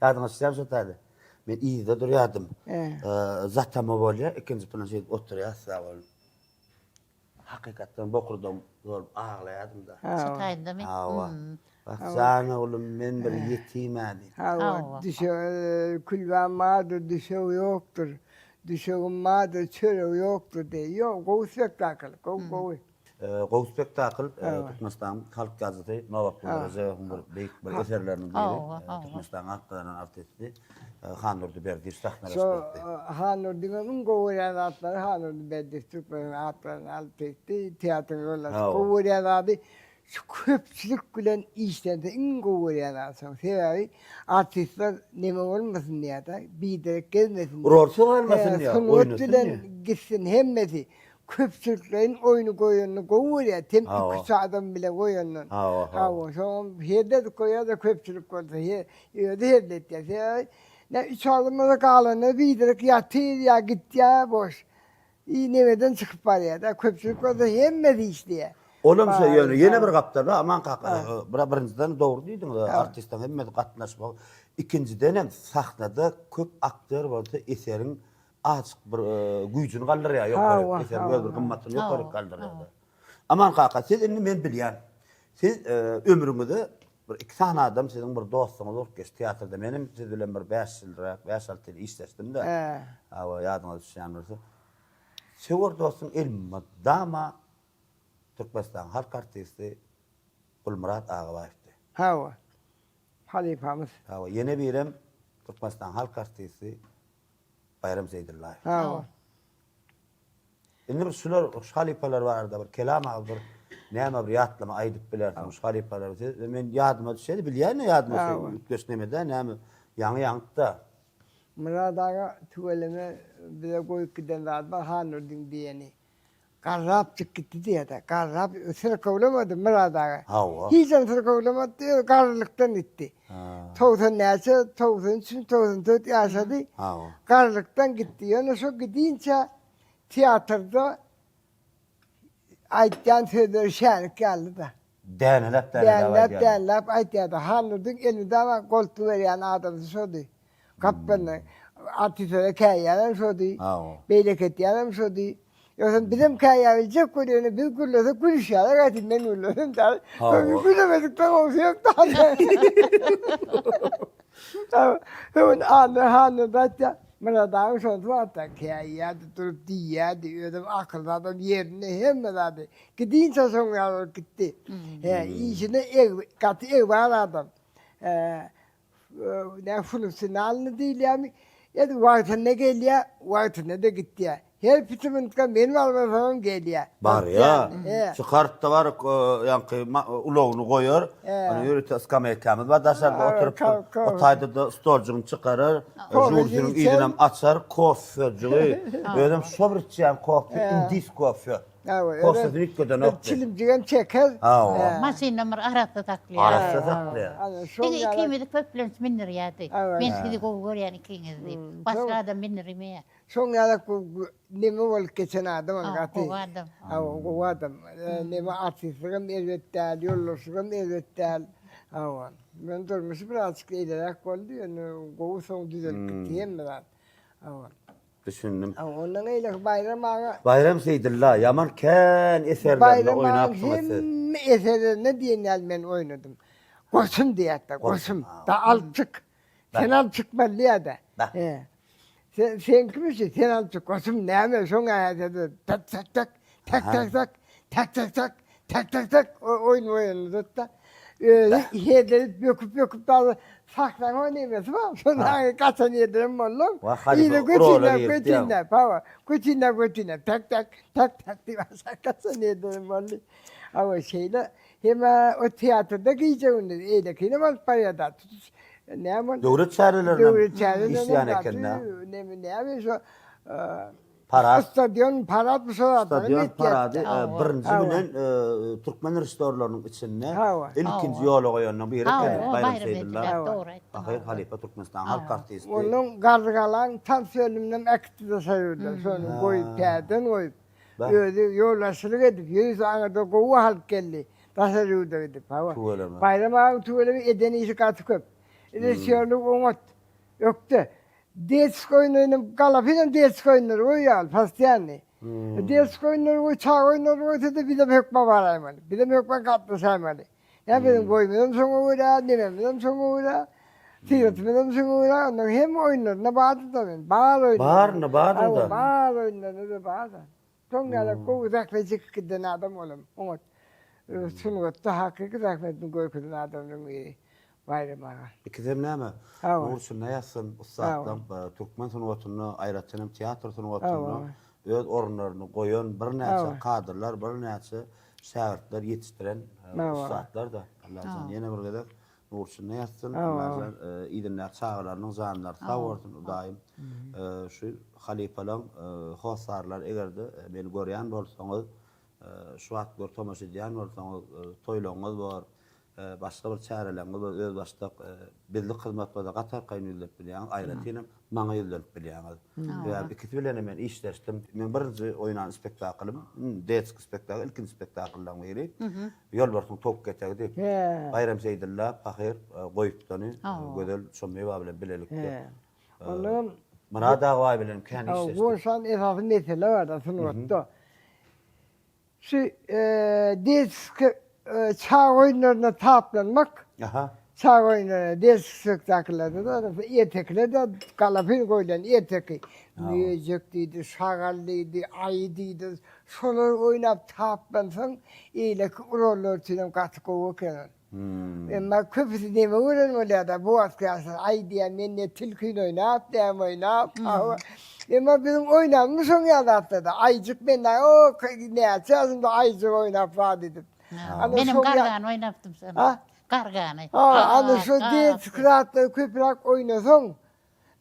Ýadyňa düşýärmi şo taýda? Men yzda durýardym. Zatama bolýar, ikinji plan şeýdip oturýas sag boluň. Hakykatdan bokurdagym dolup aglaýardym-da. Şu taýyndamy? Hawa. Wah, jan oglum, men bir ýetim-ä diýip. Hawa, düşegi, külbäm bardyr, düşegi ýokdur. Düşegim bardyr, çöregi ýokdur diý. Ýok, gowy spektakl, gowy, gowy. Gowy spektakl, Türkmenistanyň halk ýazyjysy Nobatguly Rejepowyň bir beýik bir eserleriniň biri. Türkmenistanyň at gazanan artisti Handurdy Berdiýew sahnalaşdyrdy. Şo Handurdynyň iň gowy görýän zatlary Handurdy Berdiýew türkmeniň at gazanan artisti, teatryň ýoldaşy. Gowy görýän zady şu köpçülik bilen işlense iň gowy görýän zady şo. Sebäbi artistler neme bolmasyn diýýär-de, biderek gezmesin diýýär. Rolsuz galmasyn diýýär, Sungat bilen gitsin hemmesi. Köpçülikleýin oýny goýanyny gowy görýär, tem iki-üç adam bile goýandan. Hawa, şoňam hezil edip goýýar-da köpçülik bolsa, özi hezil etýär. Sebäbi nä üç adam bolsa galany biderek ýatyr ýa gitýär boş. I nemeden çykyp barýar-da, köpçülik bolsa hemmesi işleýär. Olam şo ýöne ýene bir gapdalda Aman kaka, bir birinjiden dogry diýdiňiz, artistleriň hemmesi gatnaşmagy, ikinjidenem sahnada köp aktýor bolsa eseriň Azjyk bir güýjüni galdyrýar ýokaryk, eseriň öz bir gymmatyny ýokaryk galdyrýar. Aman kaka, siz indi men bilýän. Siz ömrüňize bir iki sany adam siziň bir dostuňyz bolup geçdi teatrda. Menem siz bilen bir bäş ýylrak, bäş-alty ýyl işleşdim-de. Hawa, ýadyňyza düşýän bolsa. Söwer dostuň elmydama Türkmenistanyň halk artisti Gulmyrat Agabaýewdi. Hawa. Halypamyz. Hawa, ýene birem Türkmenistanyň halk artisti Baýram Seýdyllaýew. Hawa. Indi bir şular şu halypalar barada bir kelam agyz bir näme bir ýatlama aýdyp bilersiň şu halypalar siz men ýadyma düşýär bilýän ýadyma düşýär üýtgeş nemede näme ýaňy ýaňypda. Myrat aga tüweleme bize goýup giden zady bar Hanurdyň diýeni. Garrapjyk gitdi diýýär-de. Garrap, syrkawlamady Myrat aga. Hawa. Hijem syrkawlamady diýýär, garrylykdan gitdi. 90 näçe, 93 mi, 94 ýaşady. Hawa. Garrylykdan gitdi. Ýöne şo gidinçä teatrda aýtýan sözleri şänik ýalydy-da. Däneläp däneläp aýdýardy. Däneläp däneläp aýtýardy. Hanurdyň elmydama goltgy berýän adamsy şody. Gapdalynda artistlere käýýänem şody. Beýleki etýänem şody. Ýogsam bizem käýä biljek bolýar, ýöne biz gürlesek gülüşýärler gaýtam men gürlesem däl. Gülemedikden gowusy ýok da. Öň Anna Hanna aýtýar. Myrat aga şonsy wagtda käýýärdi, durup diýýärdi, özem akylly adam, ýerinde hemme zady. Gidinçä şoň ýaly bolup gitdi. He, işine gaty egbar adam. Nä funksionalny diýilýärmi? Edil wagtynda gelýär, wagtynda-da gitýär. Her pitimintka men barmasamam gelýär. Barýar. Çykaryp-da baryp, ýaňky ulagyny goýar. Ony ýörite skameýkamyz bar daşarda oturyp, o taýda-da stoljygyny çykarar, žursiniň yzynam açar, kofejigi. Özem şo bir içýän kofe, indis kofe. Kofesini üýtgedenokdy. Çilimjigem çeker. Hawa. Maşynam bir arassa saklaýar. Arassa saklaýar. Diňe ikimizi köplenç mindirýärdi. Men sizi gowy görýän ikiňizi diýip. Başga adam mindirmeýär. Şoň ýalak bu neme bolup geçen adam ol gaty. Gowy adam. Hawa gowy adam. Neme artistligem erbet däl, ýoldaşlygam erbet däl. Hawa. Men durmuşy birazjyk eýleräk boldy, ýöne gowy soň düzelip gitdi hemme zat. Hawa. Düşündim. Hawa, ondan eýleki Baýram aga. Baýram Seýdylla ýaman kän eserlerinde oýnapsyňyz siz. Baýram agaň hemme eserlerinde diýen ýaly men oýnadym. Goçum diýýärdi, goçum. Da alyp çyk. Sen alyp çykmaly diýýärdi. He. Sen sen kimisi? Sen alyp çyk. Goçum näme şoň äýede tak tak tak tak tak tak tak tak tak tak tak tak oýun oýnady-da. Özi hezilip böküp böküp dagy saklaň o nemesi bar. Şonda gaçan ýerlerim boldy. Yza göçünläp göçünläp hawa. Göçünläp göçünläp tak tak tak tak diýip aşak gaçan ýerlerim boldy. Hawa şeýle Hem-ä o teatrda gije-gündiz eýlekinem alyp barýar-da. Tutuş näme ol? Döwlet çärelerinem Döwlet çärelerinem işleýän eken-dä. gaty neme näme şo Parad. Stadion parad bu şo zatlar Stadion parady birinji bilen türkmen režissýorlarynyň içinde ilkinji ýola goýanyň biri eken Baýram Seýdylla. Dogry aýtdyň. Bahyr halypa Türkmenistanyň halk artisti. Onuň Garrygalaň tans bölüminem äkitdi-de şo ýerde. Şony goýup täzeden goýup. Özi ýolbaşçylyk edip, ýörite aňyrda gowy halk geldi. Daşary ýurda gidip, hawa. Tüweleme. Baýram agaň tüweleme eden işi gaty köp. Režissýorlygy oňat. Ökde. Detski oýnaýnam, galapynam detski oýunlary goýýar, postoýanny. Detski oýunlary goý, çaga oýunlary goýsa-da bizem hökman baraýmaly. Bizem hökman gatnaşaýmaly. Ýa biziň boýumyzam şoňa görä, nememizem şoňa görä, syratymyzam şoňa görä, ondan hemme oýunlarynda bardy-da men, bar oýunlarynda. Barynda, bardy-da. Hawa, bar oýunlarynda-da bardy. Şoň ýaly gowy zähmet çekip giden adam olam, oňat. Sungatda hakyky zähmetini görkezen adamlaryň biri Baýram aga. Ikisem näme? Hawa. Nur içinde ýatsyn, ussatlaň türkmen sungatynda, aýratyn hem teatr sungatynda öz orunlaryny goýan birnäçe kadrlar, birnäçe şägirtler ýetişdiren ussatlar-da. Allajan ýene bir gezek nur içinde ýatsyn. Allajan yzyndaky çagalarynyň janlary sag bolsun Hudaýym. Şu halypalaň hossarlary eger-de meni görýän bolsaňyz, şu wagt görüp tomaşa edýän bolsaňyz, toýlaryňyz bor, Başga bir çäreleriňiz bar, özbaşdak bizlik hyzmat bolsa gaty arkaýyn ýüzlenip bilýäňiz, aýratynam maňa ýüzlenip bilýäňiz. Sebäbi ikisi bilen hem men işleşdim. Meň birinji oýnan spektaklym, detskiý spektakl, ilkinji spektakllaryň biri Ýolbarsyň towuk ketegi diýip. Baýram Seýdylla pahyr goýupdy ony, Gözel Çomyýewa bilen bilelikde. Ondan Myrat Agbaý bilen kän işleşdik. Goşan esasy mesele bar-da sungatda. Şu detski çaga oýunlaryna taplanmak. Aha. Çaga oýunlaryna, detski spektaklarda da ertekiler-de galapyn goýlan erteki. Möjek diýdi, şagal diýdi, aýy diýdi. Şolary oýnap taplansaň, eýleki rollar üçinem gaty gowy eken ol. Emma köpüsi neme gören bolýar-da, bu wagtky ýaşlar, aý diýýär, men ne tilkini oýnap, näme oýnap, hawa. Emma biziň oýnanymyz şoň ýaly zatlar-da. Aýjyk men o näçe ýaşymda aýjyk oýnap zat edip. Menem gargany oýnapdym şonda. Gargany. Ha, ana şo detski zatlary köpräk oýnasaň,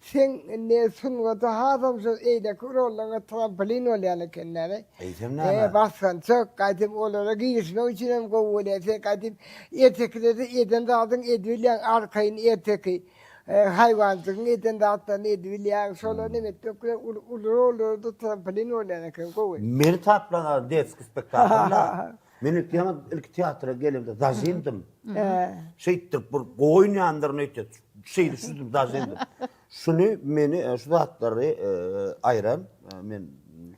Seň indi sungata hasam şo eýleki rollaryňa trampolin bolýan eken-dä. Eýsem näme? E, basgançak, gaýtam olara girişmek üçinem gowy bolýar. Sen gaýtam ertekilerde eden zadyňy edibilýäň, arkaýyn erteki, haýwanjygyň eden zatlaryny edibilýäň. Şolary neme etmek bilen uly uly rollara-da trampolin bolýan eken, gowy. Meni taplan detskiý spektaklda. Men ilki ýaňy ilki teatra gelemde zažindym. Şeýtdirip bir gowy oýnaýandyryn öýtýär. Şeýdip şuýdip zažindym. Şuny meni e, şu zatlary e, aýran e, men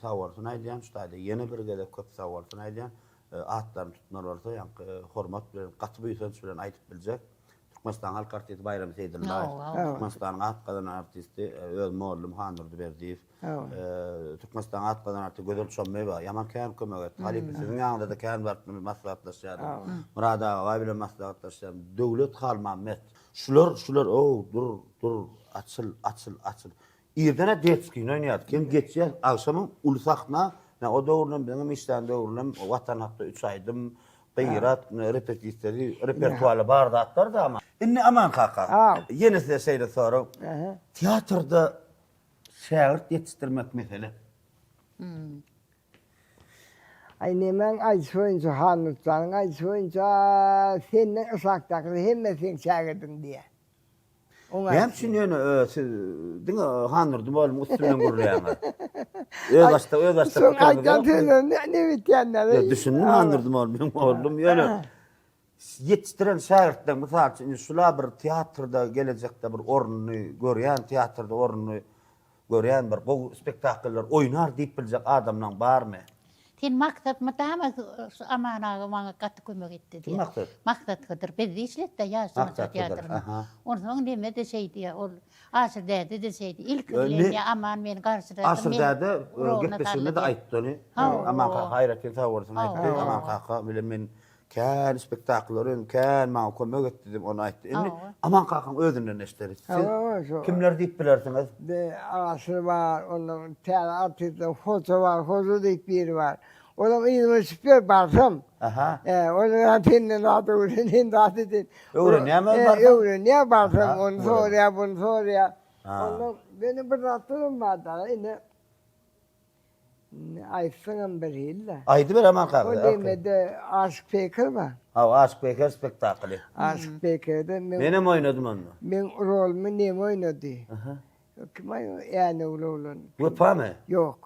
sag bolsun aýdýan şu taýda ýene bir gezek köp sag bolsun aýdýan. Atlaryny tutmaly bolsa ýaňky hormat bilen gaty buýsanç bilen aýdyp biljek. Türkmenistanyň halk artisti Baýram Seýdyllaýew, Türkmenistanyň at gazanan artisti öz mollum Handurdy Berdiýew, Türkmenistanyň at gazanan artisti Gözel Çommeýewa ýaman kän kömek etdi. Halypa siziň ýanyňyzda-da kän baryp maslahatlaşýardym. Myrat Agabaý bilen maslahatlaşýardym. Döwlet Halmammet. Şular, şular, ow, dur, dur, açyl, açyl, açyl. Irden-ä detskini oýnaýardyk. Hem geçýär, agşamam uly sahna. Ine, o döwürlem, biziňem işlän döwürlem Watan hakda üç aýdym, Gyrat, repetisiýasy, repertuarda bar zatlar-da ama. Indi Aman kaka, ýene size şeýle sorag. Teatrda şägirt ýetişdirmek mesele. Aý nemäň aýdyşy boýunça, Hanmytjanyň aýdyşy boýunça senden yşakdakylar hemme seň şägirdiň diýýär. Näme üçin ýöne siz diňe Handurdy mugallymyň üstünden gürleýäňiz? Özbaşdak özbaşdak Şoň aýdýan sözlerini ne bitýänler? Ýok, düşündim Handurdy mugallym, mugallym ýöne ýetişdiren şägirtleň mysal üçin indi şula bir teatrda gelejekde bir ornuny görýän, teatrda ornuny Görýän bir gowy spektakllar oýnar diýip biljek adamlaň barmy? Sen Maksat mydama şu Aman aga maňa gaty kömek etdi diýýär. Kim Maksat? Maksat Hydyr. Bizde işletdi ýaş tomaşa teatrynda. Onsoň neme-de şeý diýýär, ol Aşyr däde-de şeý diýýär. Ilki bilen diýýär, Aman meni garşylady. Aşyr däde gepleşiginde-de aýtdy ony. Aman kaka aýratyn sag bolsun aýtdy. Aman kaka bilen men Kän spektakllar öň kän maňa kömek etdi diýip ony aýtdy. Indi Aman kakaň özünden eşderis. Siz kimler diýip bilersiňiz? Be Aşyr bar, ondan täze artistler Hoja bar, Hoja diýip biri bar. Olaň yzyna düşüp ýör barsam. Aha. He, olar senden zat öwrenýän zat edin. Öwrenýärmi öz barsam? Öwrenýär barsam, ony soraýar, buny soraýar. Ondan meniň bir zatlarym bar da, indi Aýtsaňam bir hili-dä. Aýdyber Aman kaka. Ol nemede Aşyk Peýker bar. Hawa, Aşyk Peýker spektakly. Aşyk Peýkerde men Menem oýnadym onda. Meň rolumy neme oýnady? Kim aý o änewli oglan? Wepamy? Ýok.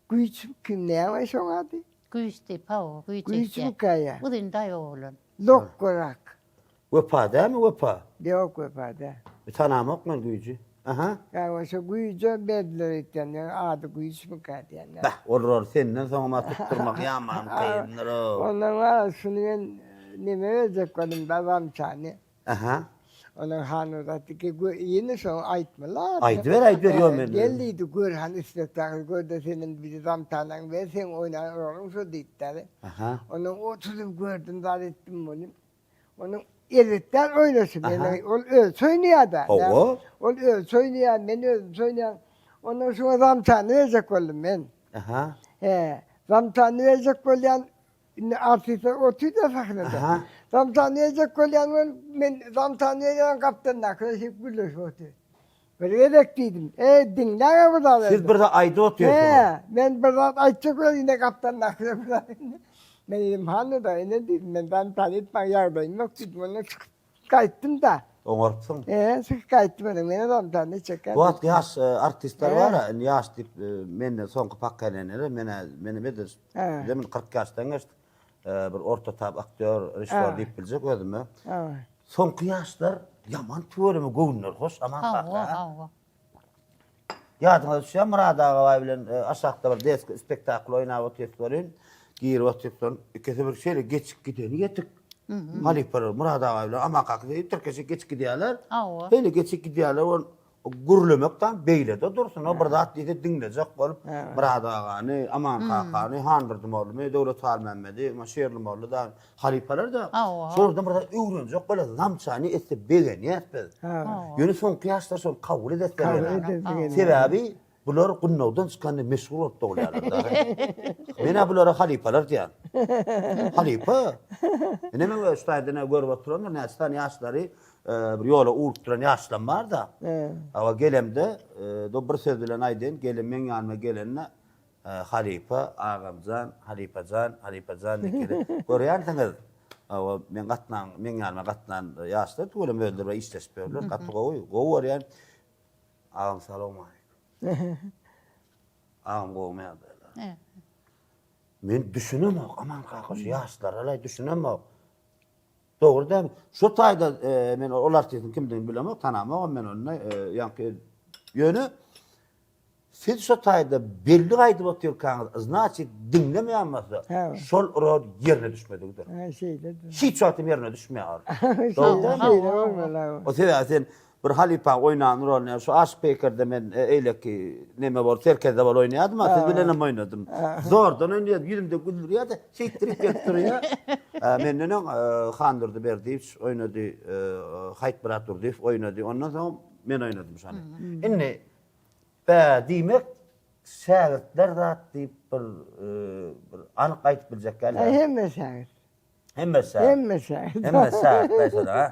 Güýç kim näme şoň ady? Güýç diýip, hawa, güýç eýtýär. Güýçmükä ýa? Uzyn daýaw oglan. Lokgurak. Wepa dämi Wepa? Ýok Wepa däl. Tanamok men Güýji. Aha. Ýa şo Güýje berdiler öýtýän, ýa ady Güýçmükä diýýän. Beh, ol roly senden soňam-a tutdurmak ýaman kyndyr-ow. Ondan bar, şuny men neme berjek boldum da zamçany. Aha. Ondan han uzatdy ki, ýene şoňa aýtmaly. Aýdyber, aýdyber, ýok men. Gel diýdi, gör hany spektakl gör-de senem bizi zamçanaňy ber, seň oýnan roluň şo diýdi-de. Aha. Ondan oturyp gördüm, zat etdim welin. Onuň erbet däl oýnaşy. Men ol özi oýnaýar-da. Hawa. Ol özi oýnaýar, men özüm oýnaýan. Ondan şuňa zamçany berjek boldum men. Aha. He, zamçany berjek bolýan. Indi artistler otyr-da sahnada. Aha. Zamçany berjek bolýan men, men zamçany berýän gapdaldakylar şeýdip gürleşip otyr. Bir gezek diýdim. Eý, diňläň-ä bir zat. Siz bir zat aýdyp otyrsyňyz. He, men bir zat aýtjak bolýan, ine gapdaldakylar bir zat. Men diýdim, hany-da, ine diýdim, men zamçany etmäge ýagdaýym ýok diýdim. Ondan çykyp gaýtdym-da. Oňarypsyň. He, çykyp gaýtdym ine, men zamçany etjek. Bu wagt ýaş artistler bar-a, indi ýaş diýip, menden soňky pokolenýeler, men-ä, menem edil, bizem indi 40 ýaşdan geçdik. Bir orta tap aktýor, režissýor diýip biljek özüme. Soňky ýaşlar ýaman tüweleme göwünleri hoş Aman kaka. Hawa, hawa. Ýadyňyza düşýärmi Myrat Agabaý bilen aşakda bir detskiý spektakl oýnap otyrys welin, girip otyrys ikisi bir şeýle geçip gideni ýetik. Halypalar Myrat Agabaý bilen Aman kaka şeýdip tirkeşip geçip gidýärler. Hawa. Şeýle geçip gidýärler ol Gürlemek dan beýlede dursun, o bir zat diýse diňlejek bolup, Myrat agany, Aman kakany, Handurdy mollumy, Döwlet Halmämmedi, Şirli molly da, halypalar-da şolardan bir zat öwrenjek bolýar, zamçany etse begenýäs biz. Ýöne soňky ýaşlar şony kabul edesleri gelenok. Sebäbi bular gundagdan çykanda meşhur bolup dogulýarlar-da. Men-ä bulara halypalar diýýän. Halypa. Ine men şu taýdan görüp oturandyr, näçe sany ýaşlary Bir ýola urup duran ýaşlam bar-da. Hawa, gelemde, do bir söz bilen aýdaýyn, gelin meň ýanyma gelende, Halypa, agamjan, halypajan, halypajan diýip gelip, görýänsiňiz, hawa, meň gatnan, meň ýanyma gatnan ýaşlar tüweleme özleri bilen işleşip ýörler, gaty gowy, gowy görýän. Agam salowmaleýkim. Agam gowumy ýagdaýlar? Men düşünemok, Aman kaka, şu ýaşlara-laý düşünemok. Dogry däl. Şu taýda men ol artistiň kimdigini bilemok, tanamogam men ony. Ýaňky ýöne. Siz şo taýda belli aýdyp otyrkaňyz, znaçit diňlemeýän bolsa, şol rol ýerine düşmedigidir. Hä, şeýledir. Hiç wagt hem ýerine düşmeýär ol. Dogry dälmi? Şeýle bolmaly. O sebäbi sen bir halypaň oýnan roluny, ýa şu Aşyk Peýkerde men eýleki neme bolup, serkerde bolup oýnaýardym, a siz bilenem oýnadym. Zordan oýnaýardym, ýüzümde güldürýär-de, şeýtdirip gelip durýar. Menden öň Handurdy Berdiýewiç oýnady, Haýytmyrat Durdyýew oýnady, ondan soň men oýnadym şony. Indi Bä, diýmek, şägirtler zat diýip bir bir anyk aýdyp biljek däl. Hä, hemme şägirt. Hemme şägirt. Hemme şägirt. Hemme şägirt näşede, ha?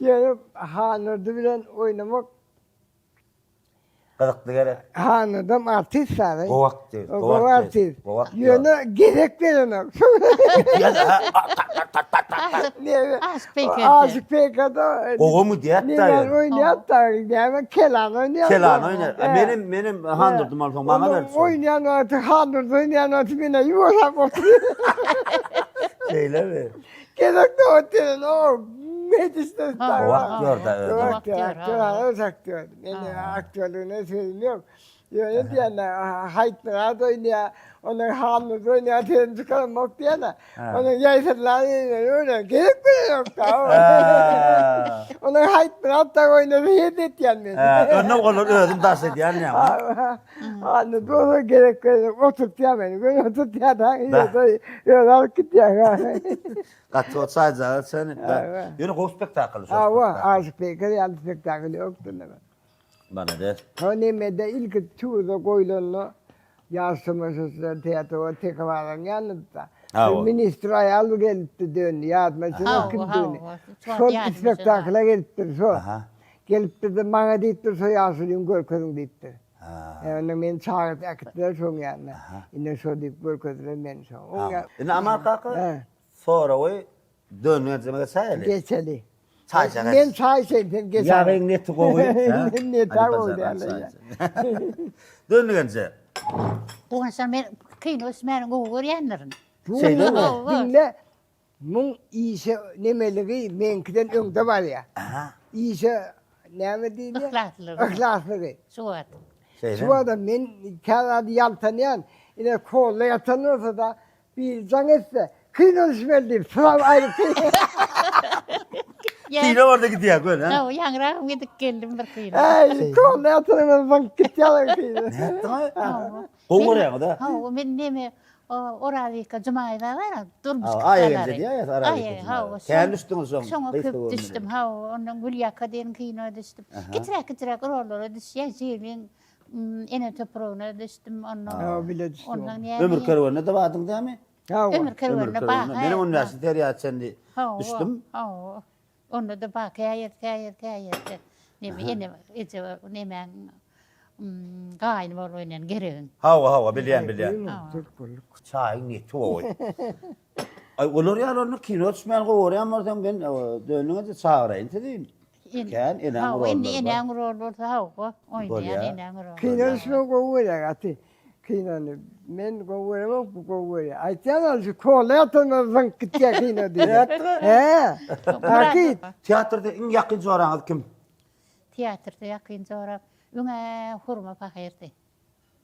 Ýöne Hanurdy bilen oýnamak gyzykly gerek. Hanurdam artist sary. Gowy artist. Gowy artist. Gowy aktýor. Ýöne gezek berenok. Aşyk Peýkerde. Aşyk Peýkerde. Gowumy diýäp-dä Nemen oýnaýar-da, näme kelan oýnaýar. Kelan oýnaýar. Menem, menem Handurdy bolsaň maňa ber. Oýnaýan wagty Handurdy oýnaýan wagty men ýuwaşap oturýan. Şeýlemi? Gezek dowat eden o medisde. Gowy aktýor-da özi. Gowy aktýor, öz aktýor. Men aktýorlygyna sözüm ýok. Ýöne diýende Haýytmyrat oýnaýar, onuň Halmyrat oýnaýar, sözüni çykaramok diýende, onuň ýaýsyrlar öýle gerek bile ýok-da. Onuň Haýytmyrat dagy oýnasa hez etýän men. Onda olar özüm daş edýän ýa. Anda bolsa gerek bile ýok, oturtýar meni, göni oturtýar da, özi alyp gidýär. Gaty gowy çaýjagaz sen. Ýöne gowy spektakl şo. Hawa, Aşyk Peýker ýaly spektakl ýokdur. Malades. Şo nemede ilki tuza goýlanda ýaş tomaşaçylar teatr Teke bazaryň ýanynda. Bir ministr aýal gelipdi döndi ýadyma düşenok kimdigini. Şol spektakla gelipdir şo. Gelipdir-de maňa diýipdir şo ýaşulyny görkeziň diýipdir. Onda meni çagyryp äkitdiler şoň ýanyna. Ine şo diýip görkezdiler meni şo. Indi Aman kaka soragy Dönmejeme geçäýeli. Geçeli. Çaý içeris. Men çaý içeýin, sen geç. Ýagyň neti gowy. Neti gowy däl. Dönmegenje. Guwançjan men kino ösmäni gowy görýändirin. Şeýlemi? Diňle, muň işe nemeligi meňkiden öňde barýar. Işe näme diýilýär? Yhlaslygy. Yhlaslygy. Şu wagt. Şeýlemi? Şu wagtam men käzady ýaltanýan, ine kolla ýatan bolsa-da, Biri jaň etse, kino düşmeli diýip, syrap aýryp Kino barda gidýär göl, ha? Hawa, ýaňragym gidip geldim bir kino. Äý, kolla ýatanyňdan zyňyp gitýär kino. Nätdiň-aý? Hawa. Gowy görýäňiz-a? Hawa, men neme, Orazika Jumaýewa bar, durmuş Aý kyssalary. geldi diýýär, Orazika Jumaýewa. Kän düşdüňiz şoň. Şoňa köp düşdüm, hawa, ondan Gülýaka diýen kino düşdüm. Kiçiräk-kiçiräk rollara düşýän, Şirin Ene topragyna düşdüm ondan. Ha, bile düşdüm. Ondan näme? Ömür kerwenine-de bardyň dämi? Hawa. Ömür kerwenine bar. Menem on bäşinji seriýa çenli düşdüm. Hawa. Onda-da bar, käýer, käýer, käýerde. Neme, ene, eje, nemäň gaýyny bolup oýnaýan Geregiň. Hawa, hawa, bilýän, bilýän. Çaýyň neti gowy. Aý, olar ýaly onda kino düşmäni gowy görýän bolsaň, men dönüňe-de çagyraýyn sizi. Kän enäň roly. Hawa, indi enäň roly bolsa hawa, oýnaýan enäň roly. Kino düşmegi gowy görýär gaty. Kinony men gowy göremok, bu gowy görýär. Aýtýan ol şu kola ýatanda zyňk gitýär kino diýip. Hä? Hakyt. Teatrda iň ýakyn joraňyz kim? Teatrda ýakyn joram öň-ä Hurma pahyrdy.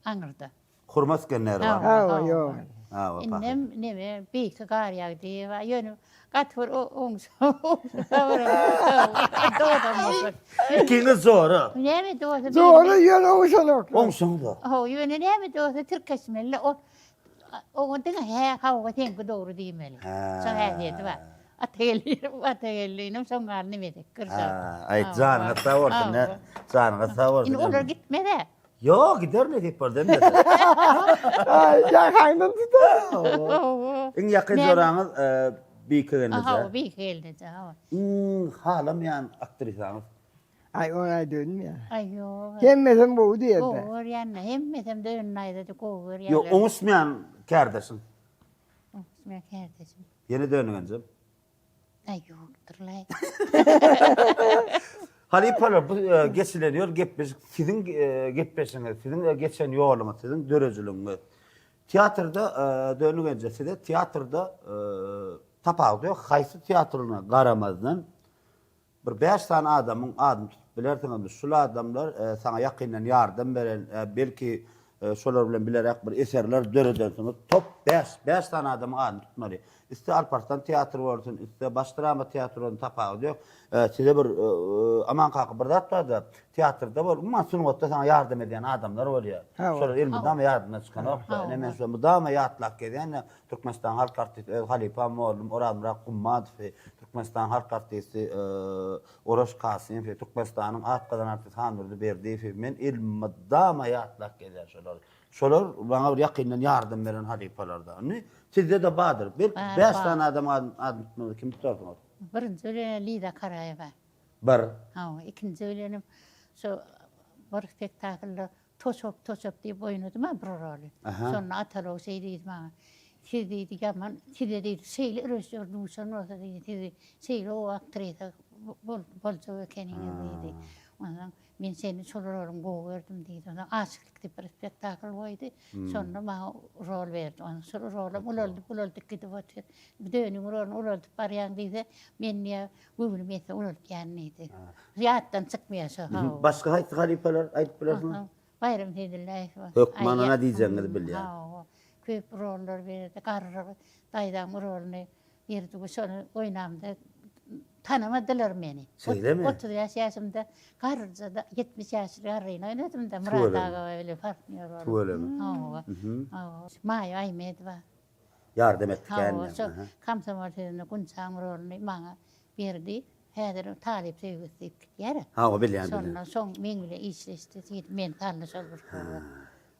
Aňyrda. Hurma Isgenderowa. Hawa, ýok. Hawa, Indem neme Beýik Garýagdyýewa. Ýöne gaty bir oňşa dodam bolsa. Ikiňiz jora. Näme bolsa. Jora ýöne oňşanok. Oňşaňzok. Hawa, ýöne näme bolsa tirkeşmeli. Ol oňa diňe hä, hawa seňki dogry diýmeli. Şoň häsiýeti bar. Atageldi, Atageldinem şoň ýaly neme edip kyrşa. Aý, janyňyz sag bolsun, janyňyz sag bolsun. Indi olar gitmez-ä. Ýok, gider nesip bolsa hemmesi. Aý, ýakaňdan tutar. Iň ýakyn joraňyz Bike gelneje. Hawa, Bike gelneje, hawa. Iň halamaýan aktrisaňyz? Aý, ony aýdybynmy ýa? Aý, ýok. Hemmesem gowy diýerde. Gowy görýän-de, hemmesem dönün aýdady, gowy görýärler. Ýok, oňuşmaýan kärdeşiň? Oňuşmaýan kärdeşim. Ýene dönügenjem. Aý ýokdurlaý. Halypalar bu e, geçilen ýol gepleşik siziň e, gepleşigiňiz, siziň e, geçen ýoluňyz, siziň döredijiliginiz. Teatrda Dönük eje size teatrda tapawudy ýok, haýsy teatryna garamazdan bir 5 sany adamyň adyny tutup. Bilersiňizmi, şul adamlar saňa ýakyndan ýardam beren, belki şolar bilen bileräk bir eserler döredensiňiz. Top bäş, bäş sany adamyň adyny tutmaly. Isle Alparslan teatry bolsun, isle Baş drama teatry bolsun tapawudy ýok. Size bir Aman kaka bir zat barda, teatrda bol, umuman sungatda saňa ýardam edýän adamlar bolýar. Şolar elmydama ýadyndan çykanok-da. Ine men şolary mydama ýatlap gezýän-de, Türkmenistanyň halk artisti öz halypam mugallym Orazmyrat Gummadowy, Türkmenistanyň halk artisti Oraş Kasymowy, Türkmenistanyň at gazanan artisti Handurdy Berdiýewi men elmydama ýatlap gezýän şolary. Şolar maňa bir ýakyndan ýardam beren halypalar-da. Indi sizde-de bardyr. Belki bäş sany adamyň adyny tutmaly, kimi tutarsyňyz? Birinji bilen Liza Karaýewa. Bir. Hawa, ikinji bilenem şo bir spektaklda Toşap, toşap diýip oýnadym-a bir roly. Şonda Atalow şeý diýdi maňa, Siz diýdi, ýaman, size diýdi, şeýle režissýor duşan bolsa diýdi, sizi şeýle gowy aktrisa boljak ekeniňiz diýdi. Onsoň men seni şol roluň gowy gördüm diýdi. Onsoň Aşyklyk diýip bir spektakl goýdy. Şonda maňa rol berdi. Onsoň şol rolam ulaldyp, ulaldyp gidip otyr. Dönüň roluny ulaldyp barýaň diýse, men diýýär, Göwnüm ýetse ulaltýan diýdi. Ýatdan çykmaýar şo. Hawa. Başga haýsy halypalar aýdyp bilersiňiz? Baýram Seýdilläýew bar. Hökman ona diýjegiňizi bilýän. Hawa. Köp rollar berdi. Garry daýzaň roluny berdi we şony oýnamda tanamadylar meni. Şeýlemi? 35 ýaşymda garryja-da 70 ýaşly garryny oýnadym-da Myrat aga bilen partnýor bolup. Tüweleme. Hawa. Hawa. Maýa Aýmedowa. Ýardam etdi kän. Hawa, şo Komsomol sözünde Gunçaň roluny maňa berdi. Häzir Talyp söýgüsi diýip gitýär-ä. Hawa, bilýän, bilýän. Şonda şoň meň bilen işleşdi diýip, meni saldy şol bir rola.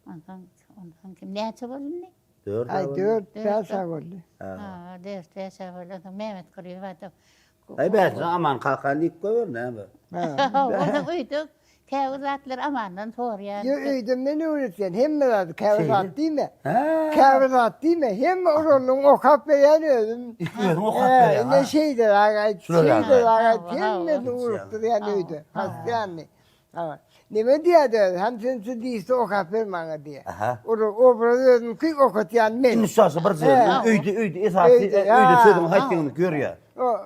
Onsoň, onsoň kim, näçe boldy indi? Dört-ä Aý, boldy. dört, bäş-ä boldy. Ha, dört, bäş-ä boldy. Onsoň Mehmet Kulyýew bar-da. Aý, bäşini Aman kakany diýip goýber, näme? Hawa, onsoň öýde Käbir zatlary Amandan soraýan. Ýok, öýde men öwretýän hemme zady, käbir zat diýme. Hä? Käbir zat diýme, hemme roluny okap berýän özüm. Özüň okap berýäň, Ine şeýleräk aýt, şeýleräk aýt, hemmesini urupdyrýan öýde, postoýanny. Hawa. Neme diýýärdi özi, hem sen şu diýse okap ber maňa diýýär. Aha. Obraz özümki okatýan men. Indi şaşy bir ýerde, öýde, öýde esasy, öýde sözüň haýsyny görýär.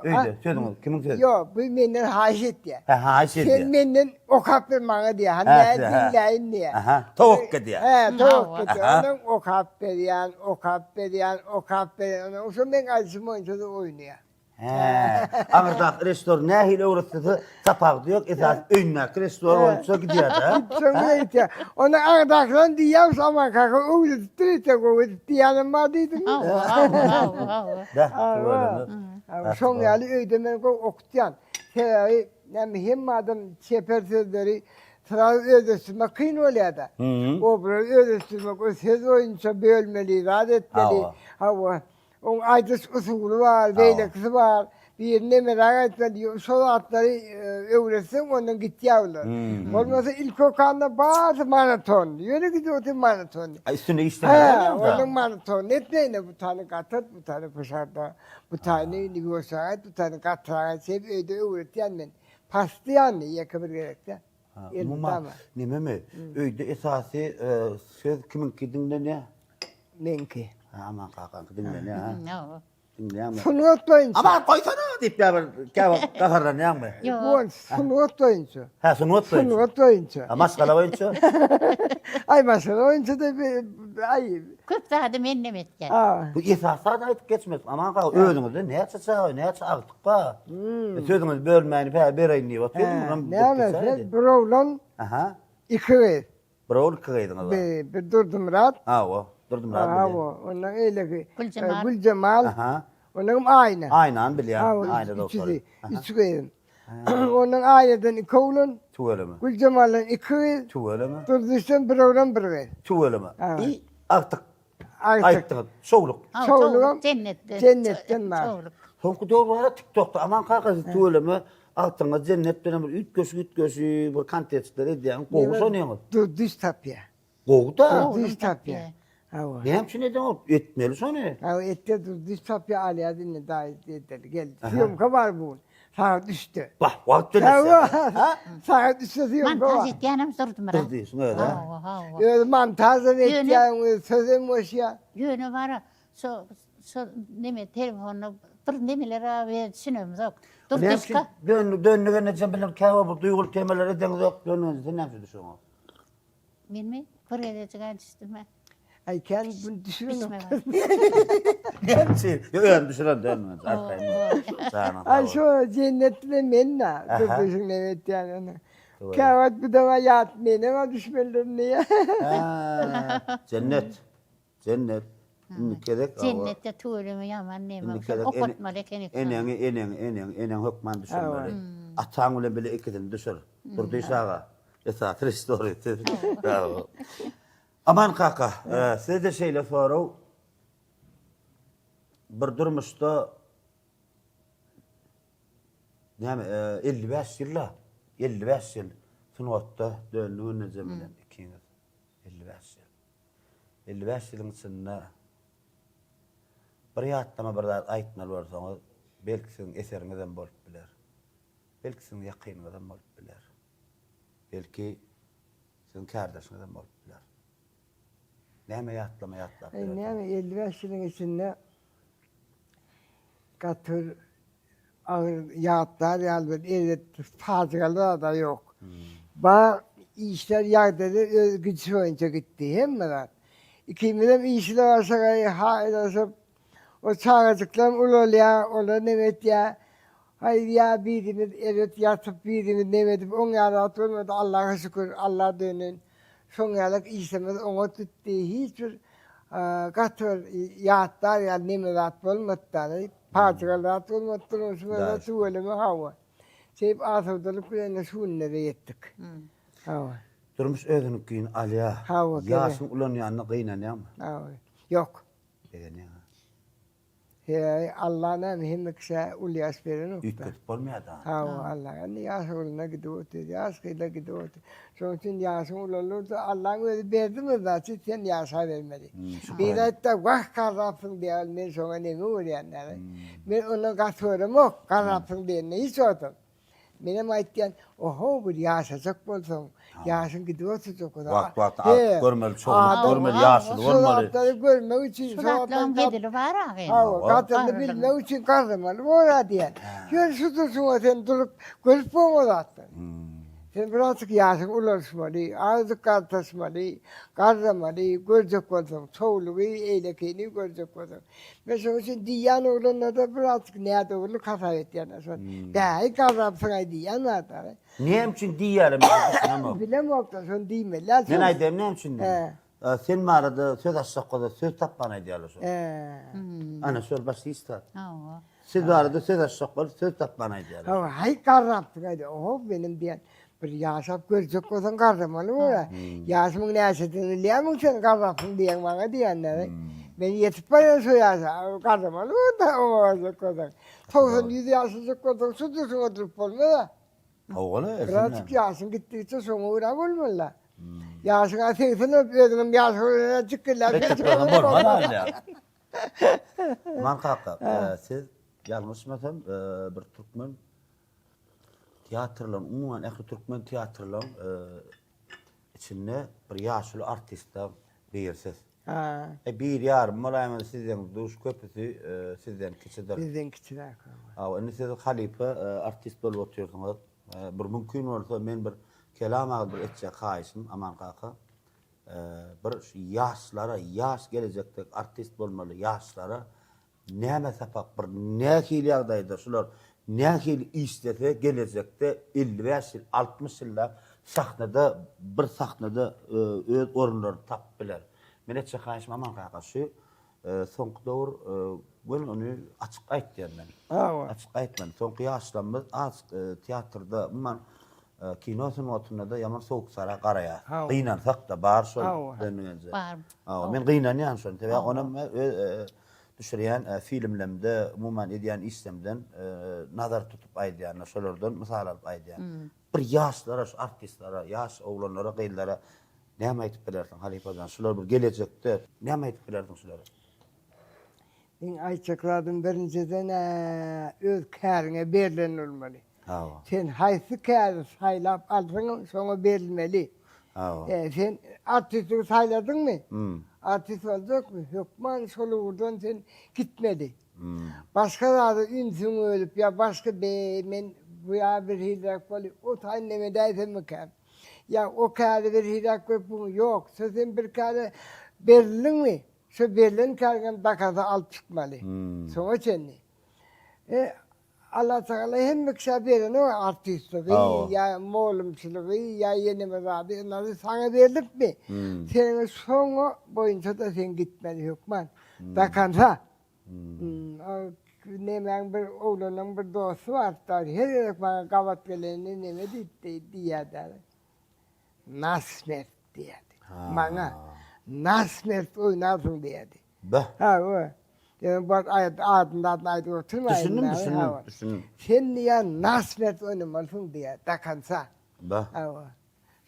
Öýde sözüňiz kimiň sözi? Ýok, bu menden haýyş etýär. Hä, haýyş edýär. Sen menden okap ber maňa diýýär. Hany nädip diňläýin diýýär. Aha, towakga diýýär. Hä, towakga diýýär. Ondan okap berýän, okap berýän, okap berýän. Ondan şo meň aýdyşym boýunça-da oýnaýar. Hä, aňyrdaky režissýor nähili öwretse-de tapawudy ýok, esasy öýündäki režissýor boýunça gidýär-dä. Şoň bilen gidýär. Ondan aňyrdakydan diýýär, şu Aman kaka öwredipdir eýse gowy edip diýýänem bar diýdimi? Hawa, hawa, hawa, hawa. Beh, tüweleme. Şoň ýaly öýde men gowy okutýan. Sebäbi näme hemme adam çeper sözleri srazu özleşdirmek kyn bolýar-da. Obraz özleşdirmek, o söz boýunça bölmeli, zat etmeli. Hawa. Oň aýdyş usuly bar, beýlekisi bar. Biri nemeräk aýtmaly, şo zatlary öwretseň ondan gitýär bular. Bolmasa ilki okanda barysy monoton. Ýöne gidip otyr monoton. Üstünde işlemeli bolýar-da. Onuň monoton etmeýin, bu tany gatat, bu tany pyşarda. Bu taýyny indi ýuwaşrak aýt, bu taýyny gatyrak aýt, şeýdip öýde öwretýän men. Pasdyýan ýeke bir gezekde. Umuman, nememi, öýde esasy söz kimiňki diňlenýär? Meňki. Aman kakaňky diňlenýär, ha? Hawa. Diňleýäňmi? Sungat boýunça. Aman goýsana diýip ýa bir käwagt gaharlanýaňmy? Ýok. Guwanç, sungat boýunça. Hä, sungat boýunça. Sungat boýunça. A maşgala boýunça? Aý, maşgala boýunça-da aý. Köp zady mennem etýän. Bu esasy zady aýdyp geçmedik. Aman kaka, özüňizde näçe çaga, näçe agtyk bar? Sözüňizi bölmäýin, pä bereýin diýip otyrdyň. Näme, sen bir oglan, Aha. iki gyz. Bir ogul, iki gyzyňyz bar. Bir, bir Durdymyrat. Hawa, Durdymyrat bilýän. Hawa, ondan eýleki Güljemal. Güljemal. Aha. Ondan Aýna. Aýnany bilýän. Aýna dogry. Üçüsi, üç gyzym. Ondan Aýnadan iki oglan. Tüweleme. Güljemaldan iki gyz. Tüweleme. Durduşdan bir oglan, bir gyz. Tüweleme. I agtyk. Agtyk. Aýtdyňyz. Şowluk. Şowlugam jennetden. Jennetden bar. Şowluk. Soňky döwür bar TikTokda Aman kaka siz tüweleme agtygyňyz jennet bilen bir üýtgeşik üýtgeşik bir kontentler edýäňiz. Gowy şonyňyz. Durduş tapýar. Gowy-da. Durduş tapýar. Hawa. Näme üçin edeňok? Etmeli şony. Hawa, etde Durduş tapýar, alýar indi daýy edeli. Gel. Syýomka bar bu gün. Sagat üçde. Bah, wagt bilen Hawa. Sagat üçde syýomka bar. Montaž etýänem Durdymyrat. Durdyşyň özi. Hawa, hawa. Özi montažam etýär, özi sözem goşýar. Ýöne bara şo şo neme telefonda bir nemeler-ä we düşünemzok. Näme üçin döndü döndü enejem bilen käbir bir duýguly temalar edeňizok döndü eneje sen näme üçin düşeňok? Menmi? Bir gezejik-ä düşdüm-ä. Aý kän bunu düşürenok. Näme üçin? Ýok özüm düşüren döndü eneje arkaýyn. Janyň sag Aý şo jennet bilen men-dä. Durdyşyň näme etýänini. Käwagt bu daňa ýat menem-ä düşmelidirin diýýä. Jennet. Jennet. Indiki gezek Jennetde tüweleme ýaman neme. Okatmaly eken ekran. Eneňi, eneňi, eneňi, eneňi hökman düşürmeli. Ataň bilen bile ikisini düşür. Durdyş aga. Esasy režissýory siz. Aman kaka, size-de şeýle sorag. Bir durmuşda näme, 55 ýyl-a, 55 ýyl sungatda döndüň enejem bilen ikiňiz. 55 ýyl. 55 ýylyň içinde bir ýatlama bir zat aýtmaly bolsaňyz, belki siziň eseriňizem bolup biler. Belki siziň ýakynyňyzam bolup biler. Belki siziň kärdeşiňizem bolup biler. Näme ýatlama ýatlap bilersiňiz? Näme 55 ýylyň içinde gaty bir Agyr ýatlar ýaly bir erbet pajygaly zad-a ýok. Bar işler ýagdaýlar öz gidişi boýunça gitdi hemme zat. Ikimizem işi-de başagaý haýdaşyp, o çagajyklaram ulalýar, olar neme etýär. Haý ýa birimiz erbet ýatyp, birimiz neme edip oň ýaly zat bolmady Allaha şükür, Alla döneýin. Şoň ýalak işimiz oňat gitdi. Hiç bir gaty bir ýatlar ýaly neme zat bolmady-da. Pajygaly zat bolmady durmuşymyzda tüweleme hawa. Şeýdip asudalyk bilen ine şu günlere ýetdik. Hawa. Durmuş özüniňkini alýar. Hawa. Ýaşyň ulanýanyna gynanýaňmy? Hawa. Ýok. Begenýäň-ä. Sebäbi Alla näme hemme kişä uly ýaş berenok-da. Üýtgedip bolmaýar-da. Hawa, Alla indi ýaş oglanlar gidip otyr, ýaş gyzlar gidip otyr. Şonuň üçin ýaşyň ulaldygyça Allaň özi berdimi znaçit sen ýaşabermeli. Biri aýtda wah garrapsyň diýýär, men şoňa neme görýän däl. Men ondan gaty göremok garrapsyň diýenine hiç wagtam. Menem aýtýan, oho bir ýaşajak bolsaň, ýaşyň gidip oturjak bolsa. Wagt wagty artyk görmeli, çoglup görmeli, ýaşuly bolmaly. Şu zatlary görmek üçin, şu zatlaryň hezili bar aga. Hawa, gadyryny bilmek üçin garramaly bor-a diýýän. Ýöne şu durşuňa sen durup görüp bolmaz zatlary. Sen birazjyk ýaşyň ulalşmaly, azajyk gartaşmaly, garramaly, görjek bolsaň, çowlugy, eýlekini görjek bolsaň. Men şonuň üçin diýýän oglanlarda birazjyk nädogrulyk hasap etýän şol. Bäý garrapsyň-aý diýýän zatlary. Näme üçin diýýärler men düşünemok. Bilemok-da şony diýmeli-ä. Men aýdaýyn näme üçin diýýär. Sen barada söz açjak bolsa söz tapman aýdýarlar şony. Ana şol başga hiç zat. Hawa. Siz barada söz açjak bolup söz tapman aýdýarlar. Hawa, haý garrapsyň aýdýar. Oho, menem diýýän, bir ýaşap görjek bolsaň garramaly bor-a. Ýaşymyň näçedigini bilýärmiň sen garrapsyň diýýäň maňa diýýänler. Men ýetip barýan şo ýaşa, garramaly bor-da oňa barjak bolsaň. 90, 100 ýaşajak bolsaň şu durşuňa durup bolmaz-a. Hawa-la, Birazjyk ýaşyň gitdigiçe şoňa görä bolmaly-la. Ýaşyň-a 80 bolup özüňem ýaş görünýän jikgirläp Bolmaz-a. Aman kaka, siz ýalňyşmasam bir türkmen teatrlaryň, umuman ähli türkmen teatrlaryň içinde bir ýaşuly artistler birisiz. Ha. E, bir ýarym bolaýmaly sizden duş köpüsi sizden kiçidir. Bizden kiçiräk. Hawa, indi siz halypa artist bolup otyrsyňyz. Bir mümkin bolsa men bir kelam agyz bir etjek haýyşym Aman kaka. Bir şu ýaşlara, ýaş gelejekde artist bolmaly ýaşlara näme sapak, bir nähili ýagdaýda şular nähili işlese gelejekde 55 ýyl, 60 ýyllap sahnada bir sahnada öz orunlaryny tapyp biler. Men etjek haýyşym Aman kaka şu soňky döwür göni ony açyk aýtýan men. Açyk aýtman. Soňky ýaşlarymyz azajyk teatrda umuman Kino sungatynda-da ýaman sowuk-sara garaýar. Gynansak-da, bar şol döndügenje. Bar. Hawa, men gynanýan şony. Sebäbi onam öz düşürýän filmlemde, umuman edýän işlemden nazar tutup aýdýan, şolardan mysal alyp aýdýan. Bir ýaşlara, şu artistlere, ýaş oglanlara, gyzlara näme aýdyp bilersiň, halypa jan? Şular bir gelejekde näme aýdyp bilersiň şulara? Meň aýtjak zadym birinjiden-ä öz käriňe berlen bolmaly. Hawa. Sen haýsy käri saýlap alsaňam şoňa berilmeli. Hawa. E, sen artistligi saýladyňmy? Artist boljakmy? Hökman şol ugurdan sen gitmeli. Başga zada ünsüňi bölüp ýa başga be men bu ýa bir hiliräk bolýa o taýyn neme edäýsemmikäm? Ýa o käri bir hiliräk görüp bu ýok. Şo sen bir käre berildiňmi? Şo berlen käriňem dakasa alyp çykmaly. Şoňa çenli. E, Allatagala hemme kişä berenok artistligi ýa mugallymçylygy ýa ýene bir zady, ynha saňa berlipmi? Seniň şoňa boýunça-da sen gitmeli hökman. Do konca. Nemäň bir oglanyň bir dosty bardy, her gezek maňa gabat gelende neme diýipdi diýýärdi. Nasmert diýýärdi. Maňa nasmert oýnarsyň diýýärdi. Beh. Hawa. Ýöne bu wagt aýt adyny adyny aýdyp oturmaýyn. Düşündim, düşündim, düşündim. Sen diýýär nasmert oýnamalysyň diýýär, do konca. Beh. Hawa.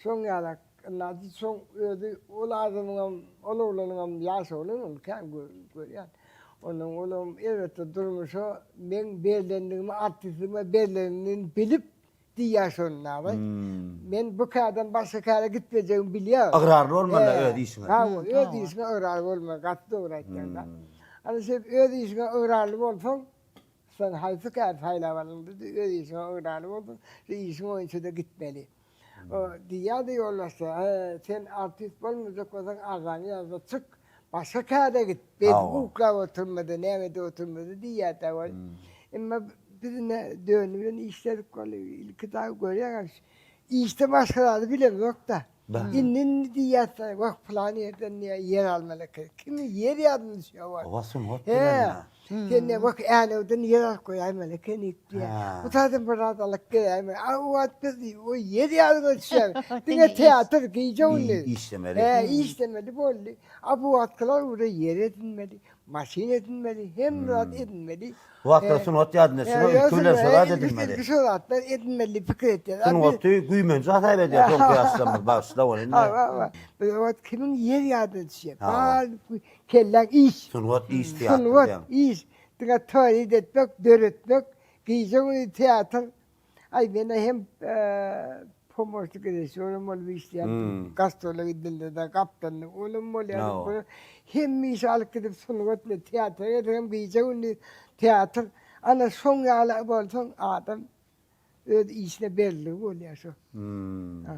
Şoň ýalak, ynha şoň özi ol adamyňam, ol oglanyňam ýaş oglan ol kän görýän. Onuň olam elbetde durmuşa meň berlendigimi, artistligime berlendigini bilip Diýýär şonda we men bu kärden başga käre gitmejegimi bilýär. Ygrarly bolmaly öz işiňe. Hawa, öz işiňe ygrarly bolmaly, gaty dogry aýtýaň da. Ana sen öz işiňe ygrarly bolsaň, sen haýsy käri saýlap alanyňda öz işiňe ygrarly bolsaň, şu işiň boýunça-da gitmeli. O diýýärdi ýoldaşlar, He, sen artist bolmajak bolsaň arzaňy ýaz-da çyk, başga käre git, beýdip uklap oturma-da, näme edip oturma-da diýýärdi. Emma Biz ine döndi bilen işledik ol ilki dagy görýäňä işde başga zady bilemzok-da. Indi indi diýýäs-de wah pylan ýerden diýýä ýer almaly eken. Kimiň ýer ýadyna düşýär wah. Oba sungat bilen. Sen diýýä wah Änewden ýer alyp goýaýmaly ekenik diýýä. Bu taýdan bir zat alyp geläýmeli. A o wagt biz o ýer ýadyňa düşýär. Diňe teatr gije-gündiz. Işlemeli. Hä işlemeli boldy. A bu wagtkylar uje ýer edinmeli, maşyn edinmeli, hemme zat edinmeli. Bu wagtlar sungat ýadynda şular ilki bilen şo zat edilmeli. Ilki şo zatlar edilmeli pikir etýär. Sungaty güýmenje hasap edýär soňky ýaşlarymyz bagyşla ony indi. Hawa. Bu wagt kimiň ýer ýadyna düşýär. Bar kelläň iş. Sungat iş teatr. Sungat iş. Diňe towlid etmek, döretmek, gije-gündiz teatr. Aý menä hem pomoşnik režissýoram bolup işleýärdim. Gastrola gidilende-de gapdalynda olam bolýardy. Hemme işi alyp gidip sungat bilen teatra gelsegem gije-gündiz teatr. Ana şoň ýaly bolsaň adam öz işine beriligi bolýar şo.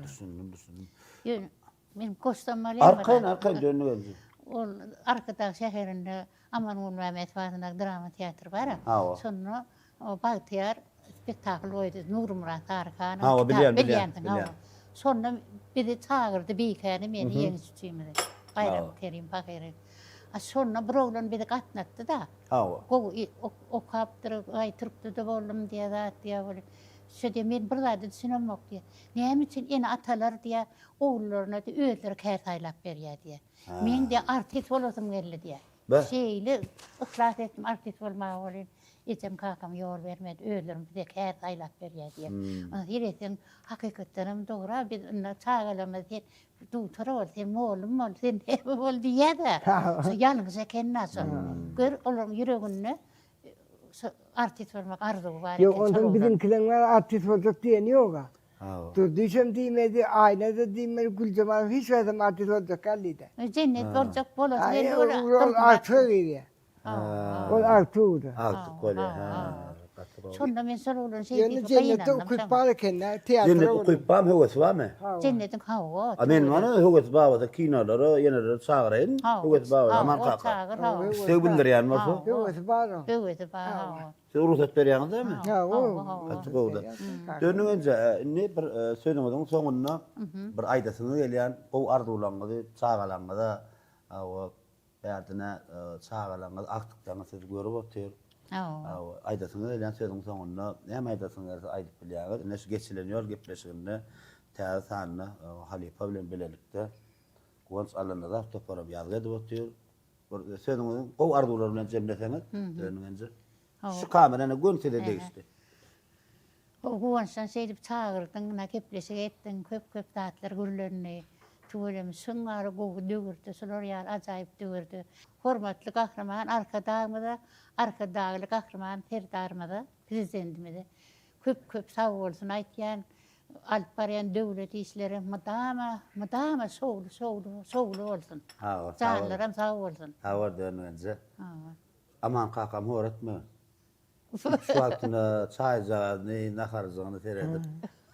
Düşündim, düşündim. Ýöne men goşsam bolýarmy? Arkaýyn, arkaýyn döndü geldi. Ol Arkadag şäherinde Aman Gulmämmedow adyndaky drama teatry bar-a. Şonda Bagtyýar spektakl goýdy, Nurmyrat Saryhanow. Hawa, bilýän, bilýän, bilýän. Şonda bizi çagyrdy, Beýkäni, meni, Ýeňiş üçimizi. Baýram Kerim pahyry. A şonda bir oglan bizi gatnatdy-da. Hawa. Gowy okapdyr, aý türkde-de boldum diýýär, zat diýýär weli. Şo diýýär, men bir zada düşünemok diýýär. Näme üçin ene-atalar diýýär, ogullaryna diýýär, özleri kär saýlap berýär diýýär. Meň diýýär, artist bolasym geldi diýýär. Şeýle yhlas etdim artist bolmaga welin, ejem kakam ýol bermedi, özlerim bize kär saýlap berýär diýýär. Onda seretseň, hakykatdanam dogry-a, biz indi çagalarymyza sen dugtor bol, sen mugallym bol, sen näme bol diýýär-de. Şo ýalňyş eken-dä şo. Gör, olaryň ýüreginde şo artist bolmak arzuwy bar eken. Ýok, onsoň biziňkileň bary artist boljak diýeni ýog-a. Durdyşam diýmedi, Aýna-da diýmedi, Güljemal hiç haýsam artist boljak däl diýdi. Jennet boljak bolasy geldi ol. Ol agtyga girýär. Ol agtygydy. Agtyk bolýar, hä. Gaty gowy. Şonda men şol oglan şeý diýip Ýöne Jennetde ukyp bar eken-dä, teatra. Jennet ukyp barmy, höwesi barmy? Jennetiň hawa. A men mana höwesi bar bolsa kinolara, ýenelere çagyraýyn. Höwesi bar bolsa, Aman kaka. Isleg bildirýän bolsa. Höwesi bar oň. Höwesi bar, hawa. Siz rugsat berýäňiz dämi? Hawa. Gaty gowy-da. Dönüň enje, indi bir sözüňiziň soňunda bir aýdasyňyz gelýän gowy arzuwlaryňyzy çagalaryňyza, hawa, bärdine çagalaryňyz, agtyklaryňyz sizi görüp otyr. Hawa, aýdasyňyz gelýän sözüň soňunda näme aýdasyňyz gelse aýdyp bilýäňiz. Ine şu Geçilen ýol gepleşiginde täze sanda halypa bilen bilelikde Guwanç Allanazarow toparam ýazgy edip otyr. Bir sözüňizi gowy arzuwlar bilen jemleseňiz, Dönüň enje. Şu kamera ine göni size degişli. Gowy Guwançjan şeýdip çagyrdyň, ynha gepleşik etdiň, köp-köp zatlar gürlendi. Tüweleme şuň ýaly gowy döwürde, şular ýaly ajaýyp döwürde hormatly Gahryman Arkadagymyza, Arkadagly Gahryman Serdarymyza, Prezidentimize köp-köp sagbolsun aýtýan. Alyp barýan döwlet işleri mydama mydama şowly şowly şowly bolsun. Sag bol. Janlaram sag bolsun. Sag bol Dönügenje. Sag bol. Aman kakam hor etme. Şu wagtyna çaýjagazyny, naharjygyny seredip.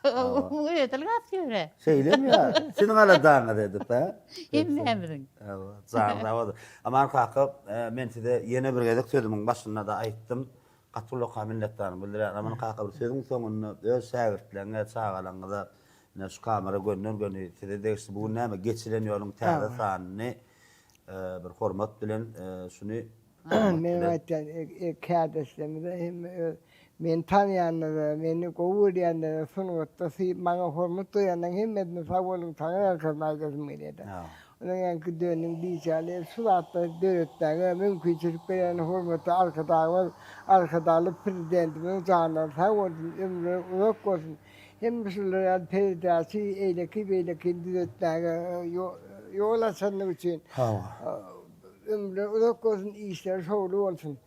Özi ylgap ýöre. Şeýlemi ýa? Siziň aladaňyz edip, hä? Hemmämiziň. Hawa, janyň sag bolsun. Aman kaka, men size ýene bir gezek sözümiň başynda-da aýtdym. Gaty ullakan minnetdarlygymy bildirýän. Aman kaka bir sözüň soňunda öz şägirtleriňe, çagalaryňyza ine şu kamera gönden-göni size degişli. Bu gün näme geçilen ýoluň täze sanyny bir hormat bilen şuny Meň aýtýan kärdeşlerimize hem öz meni tanaýanlara, meni gowy görýänlere, sungatda söýüp maňa hormat goýanlaryň hemmesine sag boluň, saňa ýalkasyn aýdasym gelýär-de. Onuň ýaňky dönüň diýşi ýaly şu zatlary döretmäge mümkinçilik beren hormatly Arkadagymyz, Arkadagly Prezidentimiziň janlary sag bolsun, ömürleri uzak bolsun. Hemme şular ýaly peredaçy eýleki-beýlekini düzetmäge ýol açanlygy üçin. Ömürleri uzak bolsun işleri şowly bolsun.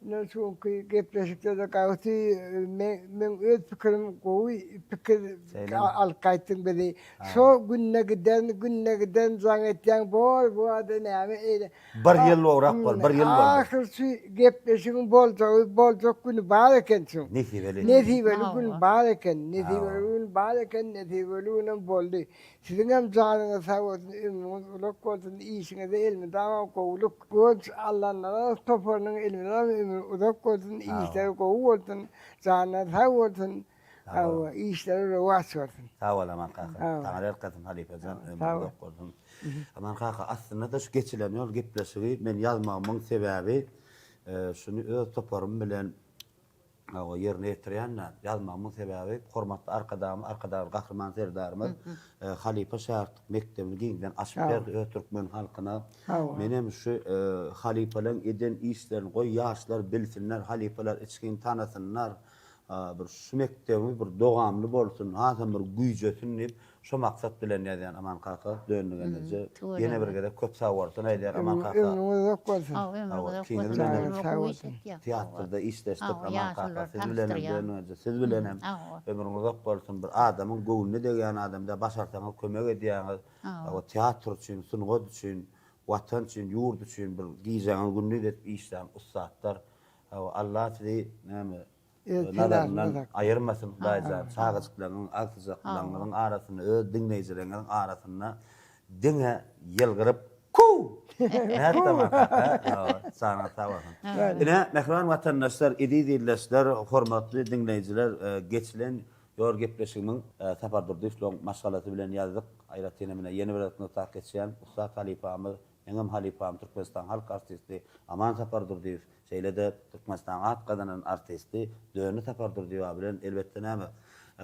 Ine şu günki gepleşikde-de gaty meň öz pikirim gowy pikir alyp gaýtdyň bizi. Şo günde giden günde giden jaň etýäň bor bu ada näme eýle. Bir ýyl gowrak bol bir ýyl boldy. Ahyr şu gepleşigiň boljagy boljak güni bar eken şu. Nesibeli. Nesibeli gün bar eken nesibeli gün bar eken nesibeli günem boldy. Siziňem janyňyz sag bolsun, ömrüňiz uzak bolsun, işiňizde elmydama gowulyk. Guwanç Allanazarow toparynyň elmydama ömri uzak bolsun, işleri gowy bolsun, janlary sag bolsun, hawa, işleri rowaç bolsun. Sag bol Aman kaka. Saňa berkasyn halypajan, ömrüň uzak bolsun. Aman kaka, aslynda-da şu geçilen ýol gepleşigi men ýazmagymyň sebäbi şuny öz toparym bilen Hawa, ýerine ýetirýän-dä. Ýazmagymyň sebäbi, hormatly Arkadagymyz, Arkadagly Gahryman Serdarymyz halypa şägirtlik mekdebini giňden açyp berdi öz türkmen halkyna. Menem şu halypalaryň eden işlerini goý ýaşlar bilsinler, halypalar içgin tanasynlar, bir şu mekdebimiz bir dowamly bolsun, hasam bir güýjesin diýip, Şo maksat bilen ýazýan Aman kaka Döndügeneje ýene bir gezek köp sag bolsun aýdýar Aman kaka. Ömrüňiz uzak bolsun. Ikiňiz bilenem teatrda işleşdik Aman kaka siz bilenem Döndügeneje siz bilenem ömrüňiz uzak bolsun bir adamyň göwnüne degýän adam däl başarsaňyz kömek edýäňiz teatr üçin sungat üçin watan üçin ýurt üçin bir gijäňizi gündiz edip işlän ussatlar Allah sizi näme Nazaryndan aýyrmasyn Hudaýjan çagajyklaryňyň agtyjaklaryňyzyň arasynda öz diňleýjileriňiziň arasynda diňe ýylgyryp kuw Janyňyz sag bolsun. Ine mähriban watandaşlar eziz ildeşler hormatly diňleýjiler geçilen ýol gepleşigimiň Sapar Durdyýewlaryň maşgalasy bilen ýazdyk aýratynam ine ýene bir gezek nygtap geçýän ussat halypamyz Meňem halypam Türkmenistanyň halk artisti Aman Sapardurdyýew, şeýle-de Türkmenistanyň at gazanan artisti Döndi Sapardurdyýewa bilen elbetde näme,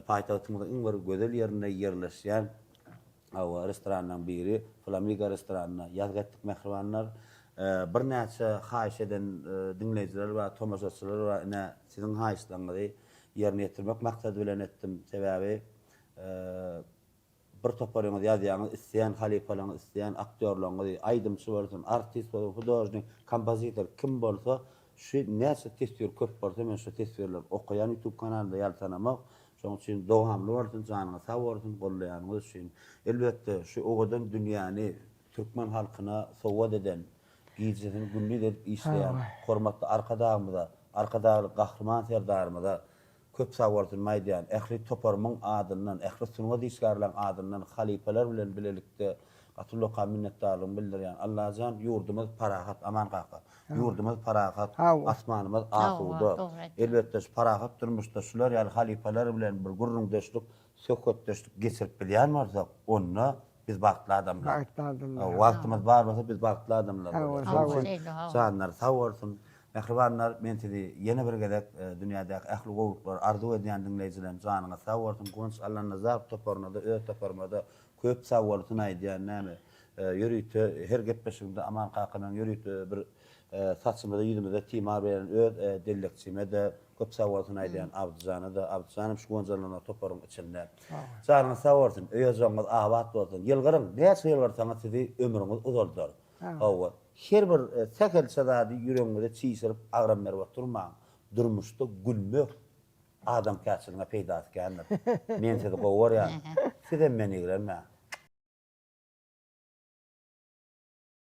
paýtagtymyzyň iň bir gözel ýerinde ýerleşýän hawa, restoranlaryň biri Flamiga restoranynda ýazgy etdik mähribanlar. Birnäçe haýyş eden diňleýjiler bar, tomaşaçylar bar, ine siziň haýyşlaryňyzy ýerine ýetirmek maksady bilen etdim. Sebäbi Bir toparyňyz ýazýaňyz isleýän halypalaryňyz isleýän aktýorlaryňyzy aýdymçy bolsun artist bolsun hudožnik kompozitor kim bolsa şu näçe teswir köp bolsa men şu teswirleri okaýan ýutub kanalymda ýaltanamok şoň üçin dowamly bolsun janyňyz sag bolsun gollaýanyňyz üçin elbetde şu owadan dünýäni türkmen halkyna sowgat eden gijesini gündiz edip işleýän hormatly arkadagymyza arkadagly gahryman serdarymyza Köp sag bolsun aýdýan. Ähli toparymyň adyndan, ähli sungat işgärleň adyndan halypalar bilen bilelikde gaty ullakan minnetdarlygymy bildirýän. Allajan ýurdumyz parahat Aman kaka. Ýurdumyz parahat, asmanymyz asuda. Elbetde şu parahat durmuşda şular ýaly halypalar bilen bir gürrüňdeşlik, söhbetdeşlik geçirip bilýän bolsak, onda biz bagtly adamlar. Bagtly adamlar. Wagtymyz bar bolsa biz bagtly adamlar bolýarys. Şonuň üçin janlary sag bolsun. Mähribanlar, men sizi ýene bir gezek dünýädäki ähli gowulyklary arzuw edýän diňleýjilerim janyňyz sag bolsun Guwanç Allanazarow toparyna-da öz toparyma-da köp sag bolsun aýdýan näme ýörite her gepleşigimde Aman kakamyň ýörite bir saçymyza ýüzümize timar beren öz dellekçime-de köp sag bolsun aýdýan Abdyjana-da Abdyjanam şu Guwanç Allanazarow toparyň içinde janyňyz sag bolsun öý ojagyňyz abat bolsun ýylgyryň näçe ýylgyrsaňyz sizi ömrüňiz uzaldar Hawa, her bir sähelçe zady ýüregiňize çişirip agram berip oturmaň. Durmuşda gülmek adamkärçiligiňe peýdasy kändir. Men sizi gowy görýän. Sizem meni ýigrenmäň.